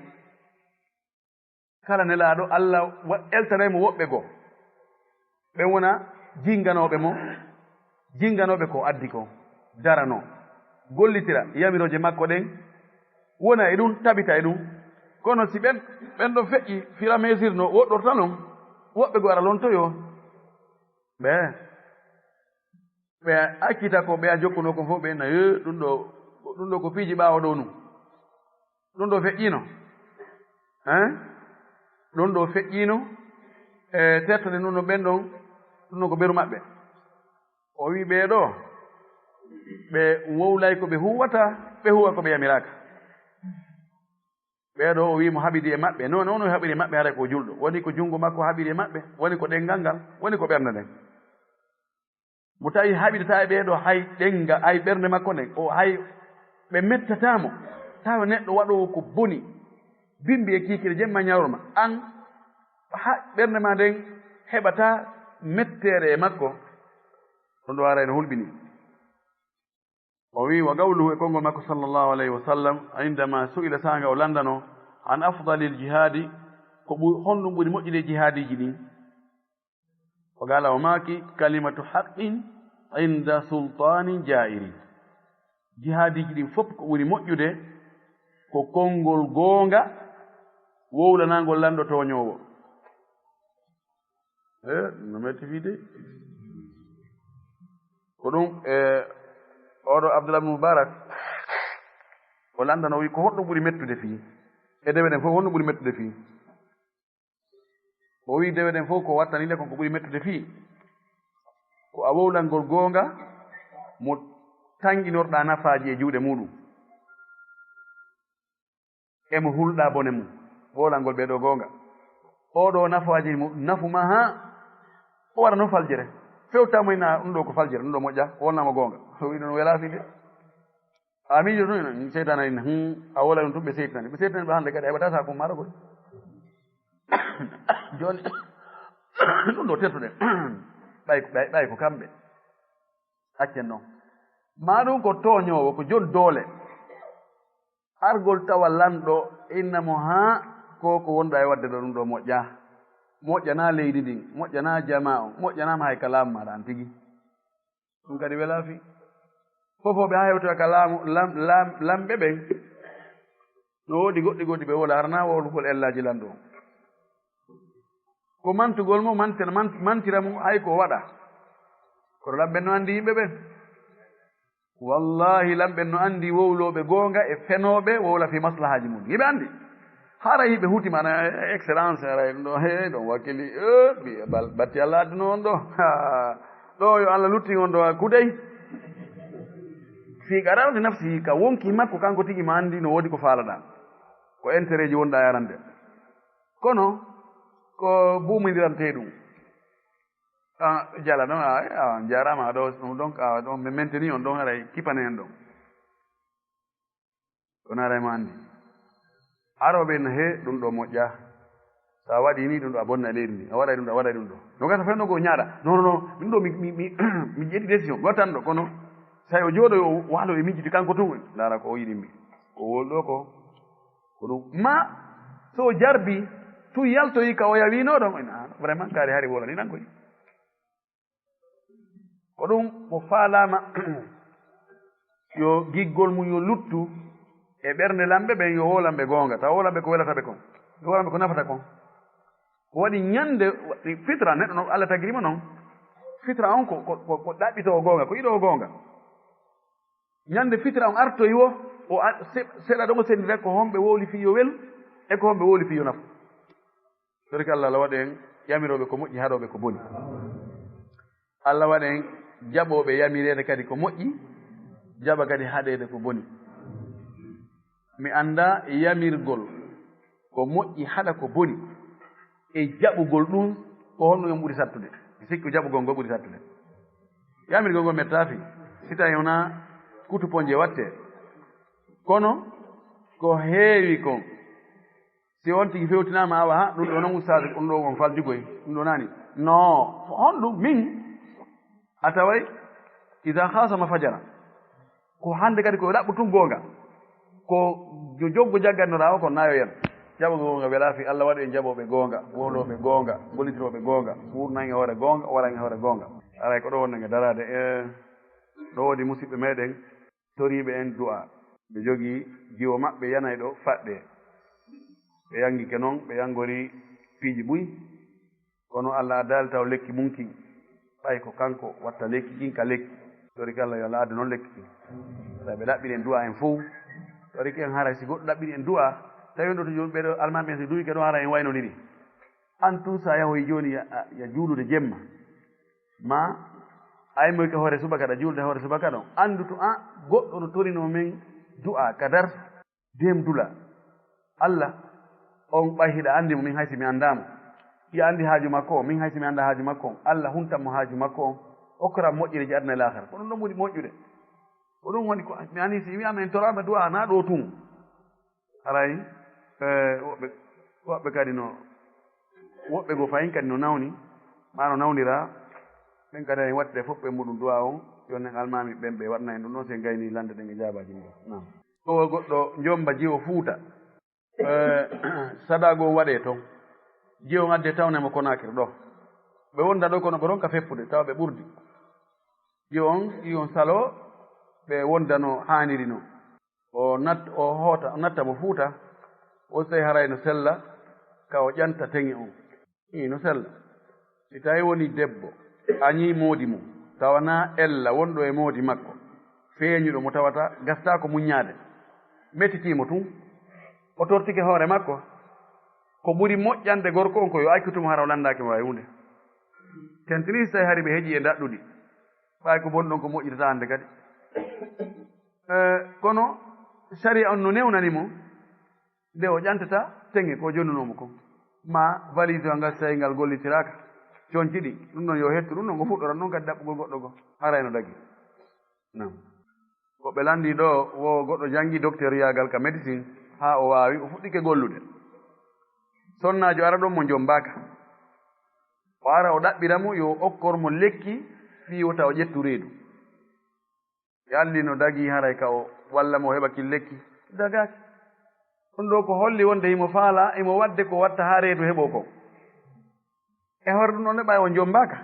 Kala nelaaɗo, Allah wa-, eltanay mo woɓɓe goo. Ɓen wona jinganooɓe mo, jinganooɓe ko addi kon, daranoo, gollitira yamirooje makko ɗen, wona e ɗum, tabita e ɗum. Kono si ɓen, ɓen ɗon feƴƴi, fur et à mesure no woɗɗorta non, woɓɓe goo ara lontoyoo. Ɓe, ɓe accita ko ɓe a jokkunoo kon fof, ɓe na, "Eh, ɗum ɗo, ɗum ɗo ko piiji ɓaawo ɗo nun." Ɗum ɗo feƴƴiino. Hein? Ɗum ɗo feƴƴiino. E tertane ɗum ɗo ɓen ɗon, ɗum ɗo ko beru maɓɓe. O wi ɓee ɗo, ɓe wowlay ko ɓe huwata, ɓe huwa ko ɓe yamiraaka. Ɓee ɗo o wi mo haɓidi e maɓɓe. Non, non, no haɓiri e maɓɓe haray ko julɗo. Woni ko junngo makko haɓiri e maɓɓe, woni ko ɗenngal ngal, woni ko ɓernde nden. Mo tawi haɓirta e ɓee ɗo hay ɗennga, hay ɓernde makko nden, o hay ɓe mettataa mo. Tawa neɗɗo waɗoowo ko boni, bimbi e kiikiiɗe jemma ñawroma, an ha ɓernde ma nden heɓata mettere e makko. Ɗum ɗo ara ene hulɓini. O wi, wa qawluhu, e konngol makko sallallahu alayhi wa sallam, indama su'ila, saanga o lanndano, an afdalil jihaadi, ko ɓu-, honɗum ɓuri moƴƴude jihaadiiji ɗin? O qala, o maaki, kalimatu haqqin inda sultaanin jaa'irin. Jihaadiiji ɗin fof ko ɓuri moƴƴude ko konngol goonga wowlanaangol lanɗo tooñoowo. E, no metti fii de. Ko ɗum, e, oɗo Abdullah ibn Mubarak, o lanndano, o wi, ko honɗum ɓuri mettude fii? E dewe ɗen fof, honɗum ɓuri mettude fii? O wi, dewe ɗen fof ko wattani le kon ko ɓuri mettude fii, ko a wowlangol goonga mo tanƴinorɗaa nafaaji e juuɗe muuɗum. E mo hulɗaa bone mum, wowlangol ɓee ɗoo goonga. Oo ɗoo nafaaji mo, nafu ma haa o wara no faljere. Fewtaa mo ina ɗum ɗoo ko faljere, ɗum ɗoo moƴƴa, wonna mo goonga. O wi ɗum welaa fii de. A miijo tun ina, seytaane ina, hmm, a wowla ɗum tun ɓe seytaane. Ɓe seytaane ɓe hannde kadi a heɓataa saakun maaro koy. Jooni, ɗum ɗoo tertuɗen. Ɓay, ɓay, ɓay ko kamɓe. Accen non. Maa ɗum ko tooñoowo, ko jon doole. Argol tawa lanɗo, inna mo haa ko ko wonɗaa e waɗde ɗoo ɗum ɗoo moƴƴaa. Moƴƴanaa leydi ndin, moƴƴanaa jamaa on, moƴƴanaama hay ka laamu maaɗa an tigi. Ɗum kadi welaa fii. Fofooɓe haa hewtoya ka laamu, lam-, lam-, lamɓe ɓen. No woodi goɗɗi goɗɗi ɓe wowla, hara naa wowlugol ellaaji lanɗo on. Ko mantugol mo mantira-, man-, mantira mo hay ko waɗa. Kono lamɓe no anndi yimɓe ɓen. Wallaahi, lamɓe no anndi wowlooɓe goonga e fenooɓe wowla fii maslahaaji mum. Yimɓe anndi. Hara yimɓe huutima ana, "Excellence, ara ɗum ɗo, he, ɗon wakkili, eh, bi-, bal-, batti Allah adduno on ɗo. Ha, ɗo yo Allah luttin on ɗo kudey." Fii qaraarati nafsi, ka wonki makko, kanko tigi ma anndi no woodi ko faalaɗaa. Ko intérêt ji wonɗaa yarande. Kono, ko buumindirantee ɗum. Ah, jala ɗon, ah, ah, on jaaraama, ɗo, ɗum ɗon, ah, ɗon, mi mentini on ɗon, haray kipane en ɗon. Kono haray mo anndi. Arooɓe no he, ɗum ɗo moƴƴa. So a waɗi ni, ɗum ɗo a bonna leydi ndi. A waɗay ɗum ɗo, a waɗay ɗum ɗo. No gasa fenno ko ñaaɗa. Non, non, non, ɗum ɗo mi, mi, mi, mi ƴetti décision. Wattan ɗo, kono so o jooɗo, o waalo e miijidi kanko tun, ndaara ko o yiɗi mi. Ko wol ɗo ko. Ko ɗum. Ma, so o jarbi, tun yaltoyi ka o yawino ɗon. En, ah, vraiment, kaari hari wolani nan koy. Ko ɗum mo faalaama yo giggol mum yo luttu e ɓernde lamɓe ɓen, yo wowlamɓe goonga. Tawa wowlamɓe ko welata ɓe kon. Yo wowlamɓe ko nafata kon. Ko waɗi ñande fitra neɗɗo no Allah tagiri mo non. Fitra on ko, ko, ko, ko ɗaɓɓitoowo goonga, ko yiɗoowo goonga. Ñande fitra on artoyi wo, o a-, se-, seeɗa ɗon o senndira ko homɓe wowli fii yo welu, e ko homɓe wowli fii yo nafu. Toriki Allah, Allah waɗa en yamirooɓe ko moƴƴi, haɗooɓe ko boni. Allah waɗa en jaɓooɓe yamireede kadi ko moƴƴi, jaɓa kadi haɗeede ko boni. Mi anndaa yamirgol ko moƴƴi, haɗa ko boni, e jaɓugol ɗum, ko honɗum en ɓuri sattude? Mi sikku jaɓugol ngol ɓuri sattude. Yamirgol ngol mettaaki, si tawii wonaa kutu ponje wattee. Kono ko heewi kon, si on tigi fewtinaama, awa, ha, ɗum ɗo non ustaas, ɗum ɗo on faljugoy, ɗum ɗo nani. No, honɗum min? A taway, iza khasama fajara. Ko hannde kadi ko ɗaɓɓu tun goonga. Ko jo-, joggo jaggannoɗaa o, ko nayo yen. Jaɓo goonga welaa fii. Allah waɗu en jaɓooɓe goonga, wowlooɓe goonga, gollitirooɓe goonga, wuurnan e hoore goonga, waran e hoore goonga. Aray ko ɗo wonno nge daraade. E ɗo woodi musiɓɓe meɗen, toriiɓe en du'a. Ɓe jogii jiwo maɓɓe yanay ɗo faɗɗe. Ɓe yangike non, ɓe yangori piiji buy. Kono Allah addaali taw lekki mum kin. Ɓay ko kanko watta lekki kin ka lekki. Toriki Allah yo Allah addu non lekki kin. Tawi ɓe ɗaɓɓiri en du'a en fow. Toriki en haray si goɗɗo ɗaɓɓiri en du'a, tawi on ɗo to jooni ɓeɗo almaami en si du'i ke ɗo haray en waynodiri. An tun sa yahoyi jooni ya, ya juulude jemma. Ma ay moy ke hoore subaka ɗa juulde hoore subaka ɗon. Anndu to an goɗɗo no torino men du'a ka dar. Dem dula. Allah, on ɓay hiɗa anndi mo, min hay si mi anndaa mo. Hiɗa anndi haaju makko on, min hay si mi anndaa haaju makko on. Allah, huntan mo haaju makko on. Okkoran moƴƴereeji aduna e laakara. Ko ɗum ɗon ɓuri moƴƴude. Ko ɗum woni ko mi ani si wi'aama en toraama du'a na ɗo tun. Haray Eh, woɓɓe woɓɓe kadi no woɓɓe goo fayin kadi no nawni, maa no nawnira. Ɓen kadi en wattide fof ɓe muɗum du'a on, yo nen almaami ɓen ɓe waɗna en ɗum ɗon, si en gayni lande ɗen e jaabaaji ɗin. Naam. O goɗɗo Njomba jiwo Fuuta. Eh, sada goo waɗee ton. Jiwo on adde tawne mo Konaakiri ɗo. Ɓe wonda ɗo kono ɓe ronka feppude, tawa ɓe ɓurdi. Jiwo on, jiwo on saloo, ɓe wonda no haaniri non. O nat-, o hoota, o natta mo Fuuta, o tawi haray no sella, ka o ƴanta teŋe on. Ii, no sella. Si tawi woni debbo, añii moodi mum, tawa naa ella wonɗo e moodi makko, feeñuɗo mo tawata gastaako muññaade, mettitii mo tun, o tortike hoore makko, ko ɓuri moƴƴande gorko on ko yo accu tun mo hara o lanndaaki mo hay huunde. Tentini si tawi hari ɓe heƴii e ndaɗɗudi, ɓay ko bonɗon ko moƴƴitata hannde kadi. Eh, kono sariya on no newnani mo, nde o ƴantata teŋe ko jonnunoo mo kon. Ma valise o ngal, si tawi ngal gollitiraaka, conci ɗi, ɗum ɗon yo hettu, ɗum ɗon o fuɗɗoran ɗon kadi ɗaɓɓugol goɗɗo goo, haray no dagi. Naam. Ko ɓe lanndii ɗoo, wo goɗɗo janngi doktoriyaagal ka médecine, haa o waawi, o fuɗɗike gollude. Sonnaajo ara ɗon mo Njomba ka. O ara o ɗaɓɓira mo, yo okkor mo lekki, fii wota o ƴettu reedu. Yalli no dagii haray ka o walla mo o heɓa kin lekki? Dagaaki. Ɗum ɗoo ko holli wonde himo faalaa, himo waɗde ko watta haa reedu heɓoo kon. E hoore ɗum ɗon ne ɓay o Njomba ka.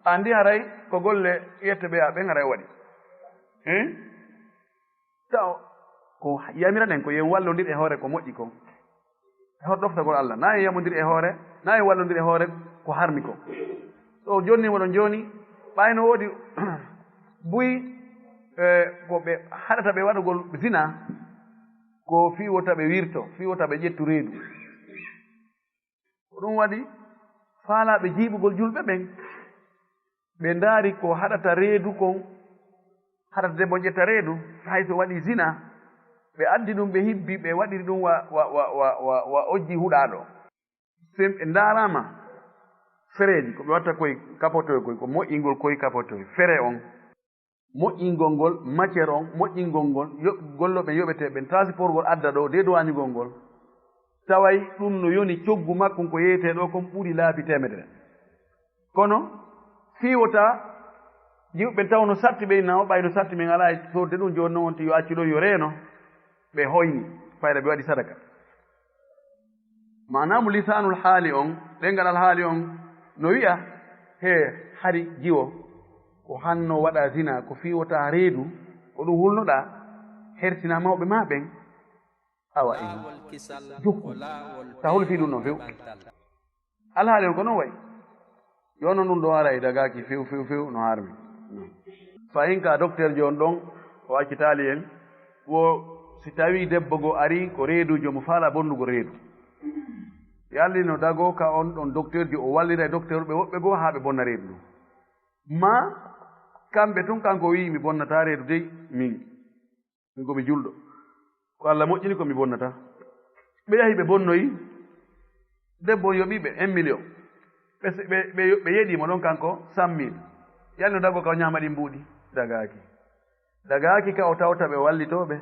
Anndi haray ko golle yette ɓe a ɓen haray o waɗi. Hein? Taw ko yamiraɗen ko yo en wallondir e hoore ko moƴƴi kon. E hoto ɗoftagol Allah. Na en yamondir e hoore, na en wallondir e hoore ko harmi ko. So jonni moɗon jooni, ɓay no woodi buy, eh, ko ɓe haɗata ɓe waɗugol zina, ko fii wota ɓe wirto, fii wota ɓe ƴettu reedu. Ko ɗum waɗi faalaaɓe jiiɓugol julɓe ɓen. Ɓe ndaari ko haɗata reedu kon, haɗata debbo ƴetta reedu, hay so waɗi zina, ɓe addi ɗum, ɓe hibbi, ɓe waɗiri ɗum wa, wa, wa, wa, wa, wa ojji huɗaaɗo. Sen ɓe ndaaraama fereeji, ko ɓe watta koye kapotoye koye, ko moƴƴingol koye kapotoye, fere on, moƴƴingol ngol, matière on, moƴƴingol ngol, yo, gollooɓe yoɓetee ɓen, transport ngol adda ɗo, dédouanigol ngol. Taway ɗum no yoni coggu makko ko yeetee ɗo kon ɓuri laabi teemedere. Kono fii wota jiwɓe taw no satti ɓe, na o ɓay no satti men alaa e soodde ɗum, jooni non wonti yo accu ɗon yo reeno, ɓe hoyni, fayda ɓe waɗi sadaka. Maanaamu lisaanul haali on, ɗenngal alhaali on, no wi'a, he, hari jiwo, ko hanno waɗa zina, ko fii wota reedu, ko ɗum hulnoɗaa, hertina mawɓe maa ɓen. Awa, e jokku. Ta hol fii ɗum no few. Alhaali on ko non wayi. Yo non ɗum ɗo ara e dagaaki few, few, few no harmi. Fayin ka docteur joon ɗon, o accitaali en, wo si tawi debbo go ari ko reedujo mo faala bonnugo reedu. Yalli no dago ka on ɗon docteur jo o wallira e docteur ɓe woɓɓe goo haa ɓe bonna reedu ndun. Ma kamɓe tun kanko wi'i mi bonnata reedu dey min. Min ko mi julɗo. Ko Allah moƴƴini ko mi bonnata. Ɓe yahi ɓe bonnoyi. Debbo on yoɓi ɓe un million. Ɓe, ɓe, ɓe, ɓe yeɗi mo ɗon kanko cent mille. Yalno dago ka o ñaama ɗin mbuuɗi. Dagaaki. Dagaaki ka o tawta ɓe wallitooɓe.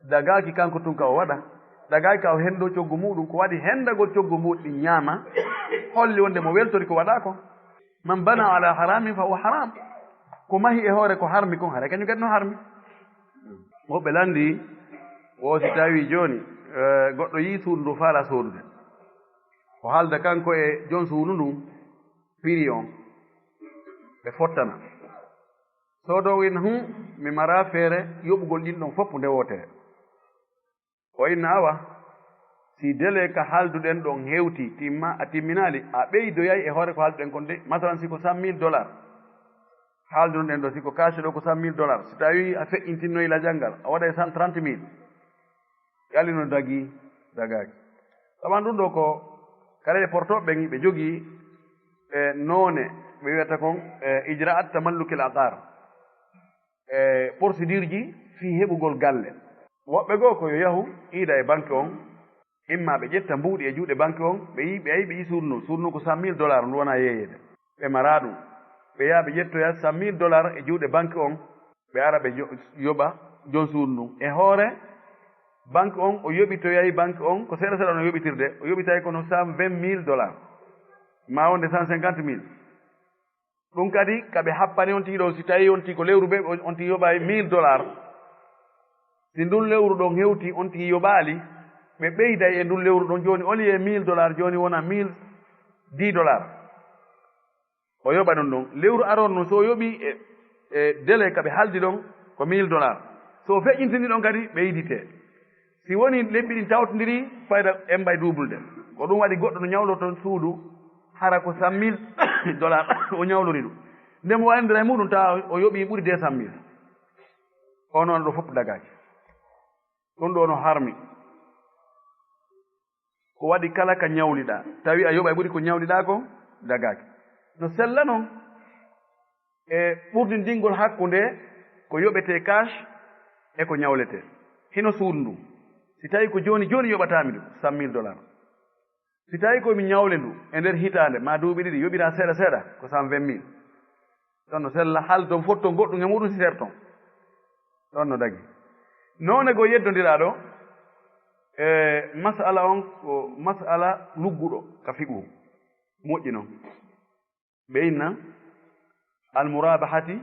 Dagaaki kanko tun ka o waɗa. Dagaaki ka o hendo coggu muɗum. Ko waɗi hendagol coggu muɗum ɗin ñaama. Holli wonde mo weltori ko waɗa ko. Man bana ala haramin fa huwa haram. Ko mahi e hoore ko harmi kon, haray kañum kadi no harmi. Woɓɓe lanndii, wo si tawii jooni, eh, goɗɗo yii suudu ndu faala soodude. O haalda kanko e joom suudu ndun, prix on, ɓe fottana. Soodo win hum, mi mara feere yoɓugol ɗin ɗon fof nde wootere. O inna awa, si délai ka haalduɗen ɗon hewti, timma, a timminaali, a ɓeydoyay e hoore ko haalduɗen kon de. Masalan, si ko cent mille dollars haaldunoɗen ɗo, si ko cash ɗo ko cent mille dollars, si tawi a feƴƴintinnoyi lajal ngal, a waɗay cent trente mille, yalino dagi, dagaaki. Saban ɗum ɗo ko kala e portooɓe ɓen ɓe jogii e noone ɓe wiyata kon e ijraat tamallukil aqar. E procédure ji fii heɓugol galle. Woɓɓe goo ko yo yahu iida e banque on, imma ɓe ƴetta mbuuɗi e juuɗe banque on, ɓe yi, ɓe ayi, ɓe yi suudu ndun, suudu ndun ko cent mille dollars, ndu wona yeeyeede. Ɓe mara ɗum. Ɓe yaha ɓe ƴettoya cent mille dollars e juuɗe banque on, ɓe ara ɓe jo-, yoɓa joom suudu ndun. E hoore Banque on, o yoɓitoyay banque on, ko seeɗa seeɗa no yoɓitirde, o yoɓitay kono cent vingt mille dollars, ma wonde cent cinquante mille. Ɗum kadi, ka ɓe happani on tigi ɗon, si tawi on tigi ko lewru ɓe, on tigi yoɓay mille dollars. Si ndun lewru ɗon hewti, on tigi yoɓaali, ɓe ɓeyday e ndun lewru ɗon, jooni, au lieu mille dollars, jooni wona mille dix dollars. O yoɓa ɗum ɗon. Lewru aron ɗum, so o yoɓi e, e délai ka ɓe haldi ɗon, ko mille dollars. So o feƴƴintini ɗon kadi, ɓe idite. Si woni lebbi ɗin tawtondiri, fayda en mbay duubulde. Ko ɗum waɗi goɗɗo no ñawlo toon suudu, hara ko cent mille dollars o ñawlori ɗum. Nde mo waɗindira e muɗum, tawa o yoɓi ɓuri deux cent mille. O noon ɗo fof dagaaki. Ɗum ɗo no harmi. Ko waɗi kala ka ñawliɗaa, tawi a yoɓay ɓuri ko ñawliɗaa ko, dagaaki. No sella non e ɓurdindingol hakkunde ko yoɓetee cash e ko ñawletee. Hino suudu ndu. Si tawi ko jooni jooni yoɓataa mi ɗum, cent mille dollars. Si tawi ko mi ñawle ndu e nder hitaande, ma duuɓi ɗiɗi, yoɓiraa seeɗa seeɗa, ko cent vingt mille. Ɗon no sella, hal ton fotton goɗɗum e muɗum si serton. Ɗon no dagi. Noone goo yeddondiraaɗo, e masala on ko masala lugguɗo ka fiqhu. Moƴƴi non. Ɓe inna al murabahati,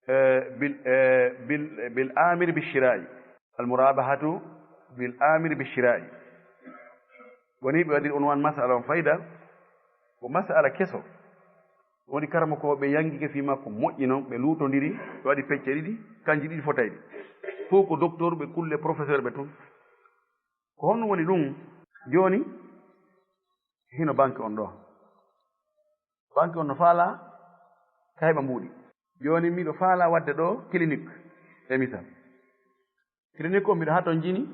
e, bil, e, bil, bil amir bi shira'i. Al murabahatu bil amir bi shira'i. Woni ɓe waɗiri unwan masala on fayda, ko masala keso. Woni karamokooɓe yangike fii makko moƴƴi non, ɓe luutondiri, ɓe waɗi pecce ɗiɗi, kanji ɗiɗi fotayɗi. Fof ko docteur ɓe kulle, professeur ɓe tun. Ko honno woni ɗum? Jooni, hino banque on ɗo. Banque on no faalaa ka heɓa mbuuɗi. Jooni, miɗo faalaa waɗde ɗo clinique, e misal. Clinique on, miɗo haa ton jini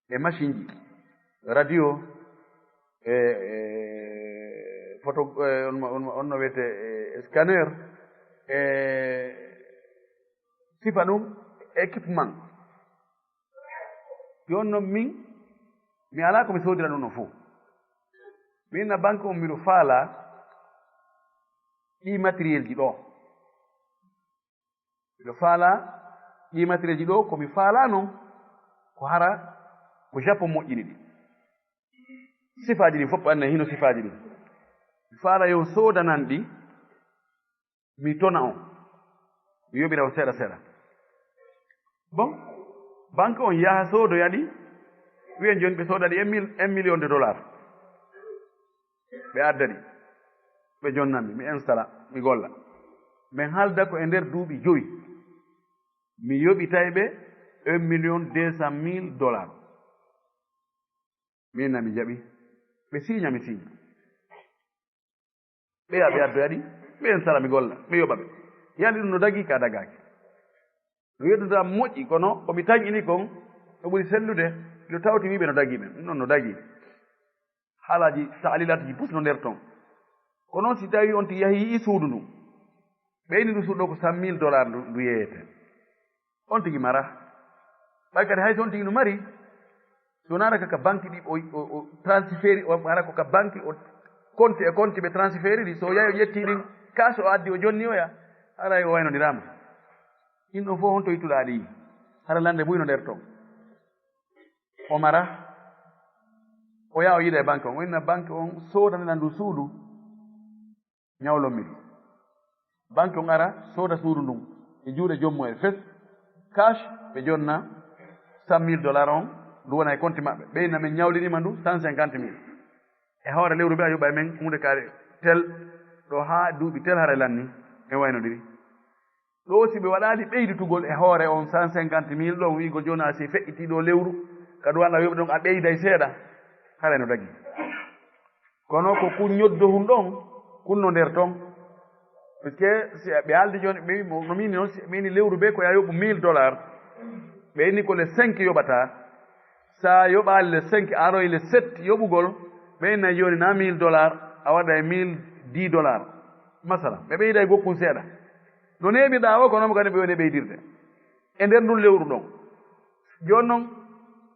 e machine ji, radio, e, e photo, e on, on, on no wiyete, e scanner, e sifa ɗum équipement. Jooni non min, mi alaa ko mi soodira ɗum no fof. Min na banque on, miɗo faalaa ɗii matériel ji ɗo. Miɗo faalaa ɗii matériel ji ɗo, ko mi faalaa non, ko hara ko Japon moƴƴini ɗi. Sifaaji ɗin fof, anne hino sifaaji ɗin. Mi faalaa yo soodanan ɗi, mi tona on. Mi yoɓira on seeɗa seeɗa. Bon, banque on yaha soodoya ɗi, wiyen jooni ɓe sooda ɗi un mil-, un million de dollars. Ɓe adda ɗi, ɓe jonnammi, mi installa, mi golla. Min haalda ko e nder duuɓi jowi, mi yoɓitay ɓe un million deux cent mille dollars. Min na mi jaɓi, ɓe siiña, mi siiña. Ɓe yaha, ɓe addoya ɗi, ɓe installa, mi golla, mi yoɓa ɓe. Yandi ɗum no dagii ka dagaaki. No yeddude am moƴƴi, kono ko mi tañƴini kon, no ɓuri sellude, miɗo tawti wiiɓe no dagii ɓen. Ɗum ɗon no dagii. Haalaaji, taalilaatuji pus no nder ton. Ko noon si tawi on tigi yahi yi'i suudu ndun, ɓe inni ndu suudu ɗo ko cent mille dollars ndu, ndu yeeyete. On tigi mara. Ɓay kadi hay so on tigi no mari, so naata ka, ka banque ɗi o, o, o transféri, o hara ko ka banque o compte e compte ɓe transfériri, so yahi o ƴetti ɗin cash o addi o jonni oya, haray o waynondiraama. Ɗin ɗon fof honto ittuɗaa ɗi? Hara lande buy no nder ton. O mara. O yaha o yiida e banque on. O inna banque on soodanana ndu suudu. Ñawlon mi ɗum. Banque on ara sooda suudu ndun e juuɗe joom mu'en fes, cash, ɓe jonna cent mille dollars on, ndu wona e compte maɓɓe. Ɓe inna men ñawliniima ndu cent cinquante mille. E hoore lewru ɓe a yoɓa e men huunde kaari tel, ɗo haa duuɓi tel hara lanni, en waynodiri. Ɗo si ɓe waɗaali ɓeyditugol e hoore on cent cinquante mille ɗon, wi'ugol jooni a si feƴƴitii ɗo lewru, ka duwanda yoɓi ɗon a ɓeyday seeɗa, haray no dagi. Kono ko kun ñoddohun ɗon, kun no nder ton. Parce que si ɓe haaldi jooni, ɓe, no min non, si ɓe inni lewru be ko ya yoɓu mille dollars, ɓe inni ko le cinq yoɓata. Sa yoɓaali le cinq, a aroy le sept yoɓugol, ɓe innay jooni na mille dollars, a waɗa e mille dix dollars. Masala, ɓe ɓeyday gokkun seeɗa. No neeɓirɗaa o, ko noon kadi ɓe woni e ɓeydirde. E nder ndun lewru ɗon. Jooni noon,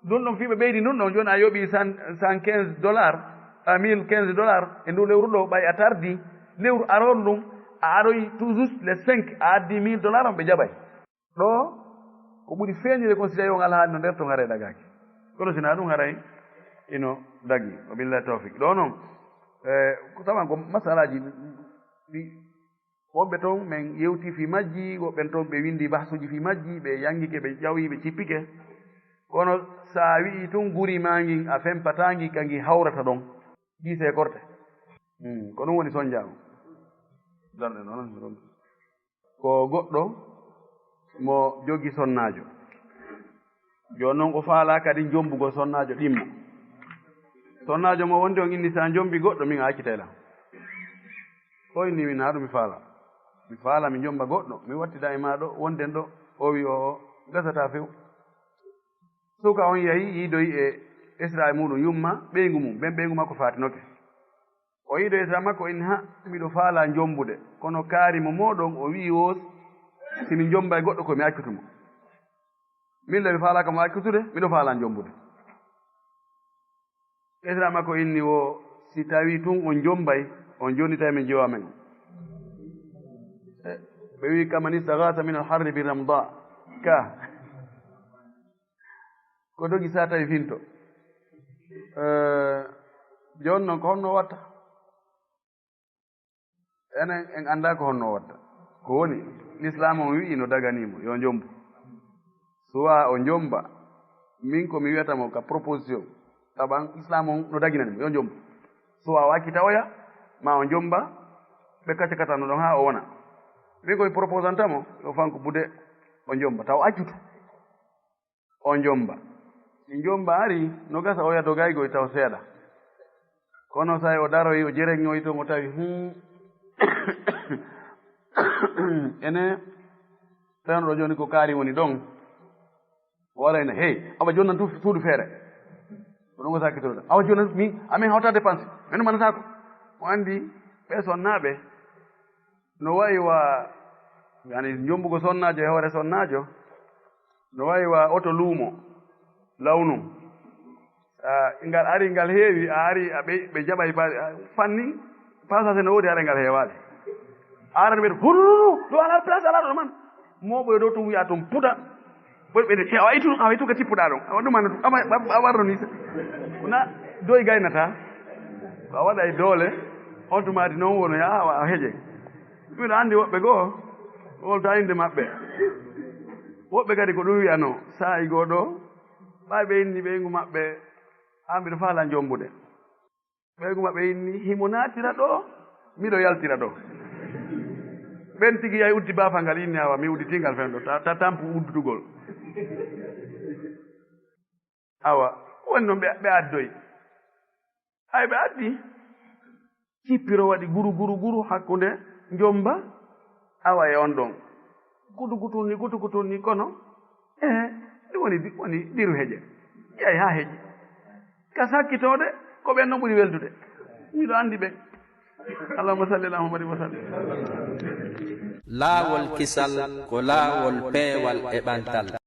ɗun ɗon fii ɓe ɓeydi ndun ɗon, jooni a yoɓii cent, cent quinze dollars, a mille quinze dollars e ndu lewru ɗo, ɓay a tardii, lewru aroon ndun, a aroyi tout juste le cinq, a addii mille dollars on ɓe jaɓay. Ɗo, Ko ɓuri feeñude kon, si tawi on alhaali no nder ton, haray dagaaki. Kono si naa ɗum, haray ino dagi. Wa billahi tawfiq. Ɗo noon, eh, ko tawan ko masalaaji ɗi wonɓe toon, men yewti fii majji, woɓɓe toon ɓe winndi bahsuuji fii majji, ɓe yanngike, ɓe ƴawi, ɓe cippike. Kono so a wi'i tun guri maa ngin, a fempataa ngi, ka ngi hawrata ɗon, ɗi se korte. Hmm, ko ɗum woni sonjaagu. Darnde noon, ko goɗɗo mo jogi sonnaajo. Jooni noon o faalaa kadi jommbugol sonnaajo ɗimmo. Sonnaajo mo wondi on inni, "So a jommbi goɗɗo, min a accitay lan." O inni, "Min, haa ɗum mi faalaa. Mi faalaa mi jommba goɗɗo, mi wattida e maa ɗo, wonden ɗo." O wi, "O, o, gasataa few." Suka on yahi, yiidoyi e esra e muuɗum yumma, ɓeyngu mum, ɓen ɓeyngu makko faatinoke. O yiidoyi esra makko, inni, "Ha, miɗo faalaa jommbude." Kono kaari mo mooɗon, o wi'i, "O, si mi jommba e goɗɗo, ko mi accutu mo." Min le mi faalaaka mo accutude, miɗo faalaa jommbude. Esra makko inni, "O, si tawii tun on jommbay, on jonnitay min jeewa men." Eh, ɓe wi'i, "Kaman istaghatha min al-harri bi ramda." Ka. Ko dogi sa tawi finto. Eh, jooni noon ko honno watta? Enen en anndaa ko honno o watta. Ko woni, Lislaam on wi'i no daganii mo, yo jommbu. Suwaa o jommba, min ko mi wi'ata mo ka proposition, taban Lislaam on no daginani mo, yo jommbu. Suwaa o accita oya, maa o jommba, ɓe kaccakatano ɗon haa o wona. Min ko mi proposanta mo, yo fanko bude o jommba, taw accutu. O jommba. Si jommba ari, no gasa oya dogaygo e taw seeɗa. Kono say o daroyi, o jereŋoyi ton, o tawi, hmm. Ene, tawno ɗo jooni ko kaari woni ɗon. O warayna, hey, awa jooni nan tu suudu feere. Ko ɗum o sakkitoro ɗon. Awa jooni nan, min, amin hawta dépense. Min manataako. O anndi, ɓe sonnaaɓe. No wayi wa, yani, jommbugo sonnaajo e hoore sonnaajo, no wayi wa oto luumo, lawnum. Ah, ngal ari, ngal heewi, a ari, a ɓe, ɓe jaɓay ba, a, fanni, passager no woodi, haray ngal heewaali. A aran ɓe, hululu, ɗo alaa place, alaa ɗo man. Mooɓoy ɗo tun wi'a tun puta. Boy ɓe de, awa itu, awa itu ka tippuɗaa ɗon. Awa ɗum an, awa, awa, awa warro ni. Na, doy gaynata. Ko a waɗa e doole, on tumaati noon wono ya, awa, a heje. Miɗo anndi woɓɓe goo, wolta innde maɓɓe. Woɓɓe kadi ko ɗum wi'anoo, saa'i goo ɗo, ɓay ɓe inni ɓeyngu maɓɓe, "An mbiɗo faalaa jommbude." Ɓeyngu maɓɓe inni, "Himo naatira ɗo, miɗo yaltira ɗo." Ɓen tigi yahi uddi baafal ngal, inni, "Awa, mi udditii ngal fen ɗo, ta, ta tampu uddutugol." Awa, woni noon ɓe, ɓe addoyi. Hay ɓe addi, cippiro waɗi guru, guru, guru hakkunde jommba, awa e on ɗon. Gudu gutun ni, gudu gutun ni, kono, eh, ɗum woni, woni diru heƴe. Ƴay haa heƴi. Ka sakkitoode, ko ɓen non ɓuri weldude. Miɗo anndi ɓen. Allahumma salli ala Muhammadin wa sallim. Laawol kisal ko laawol peewal e ɓantal.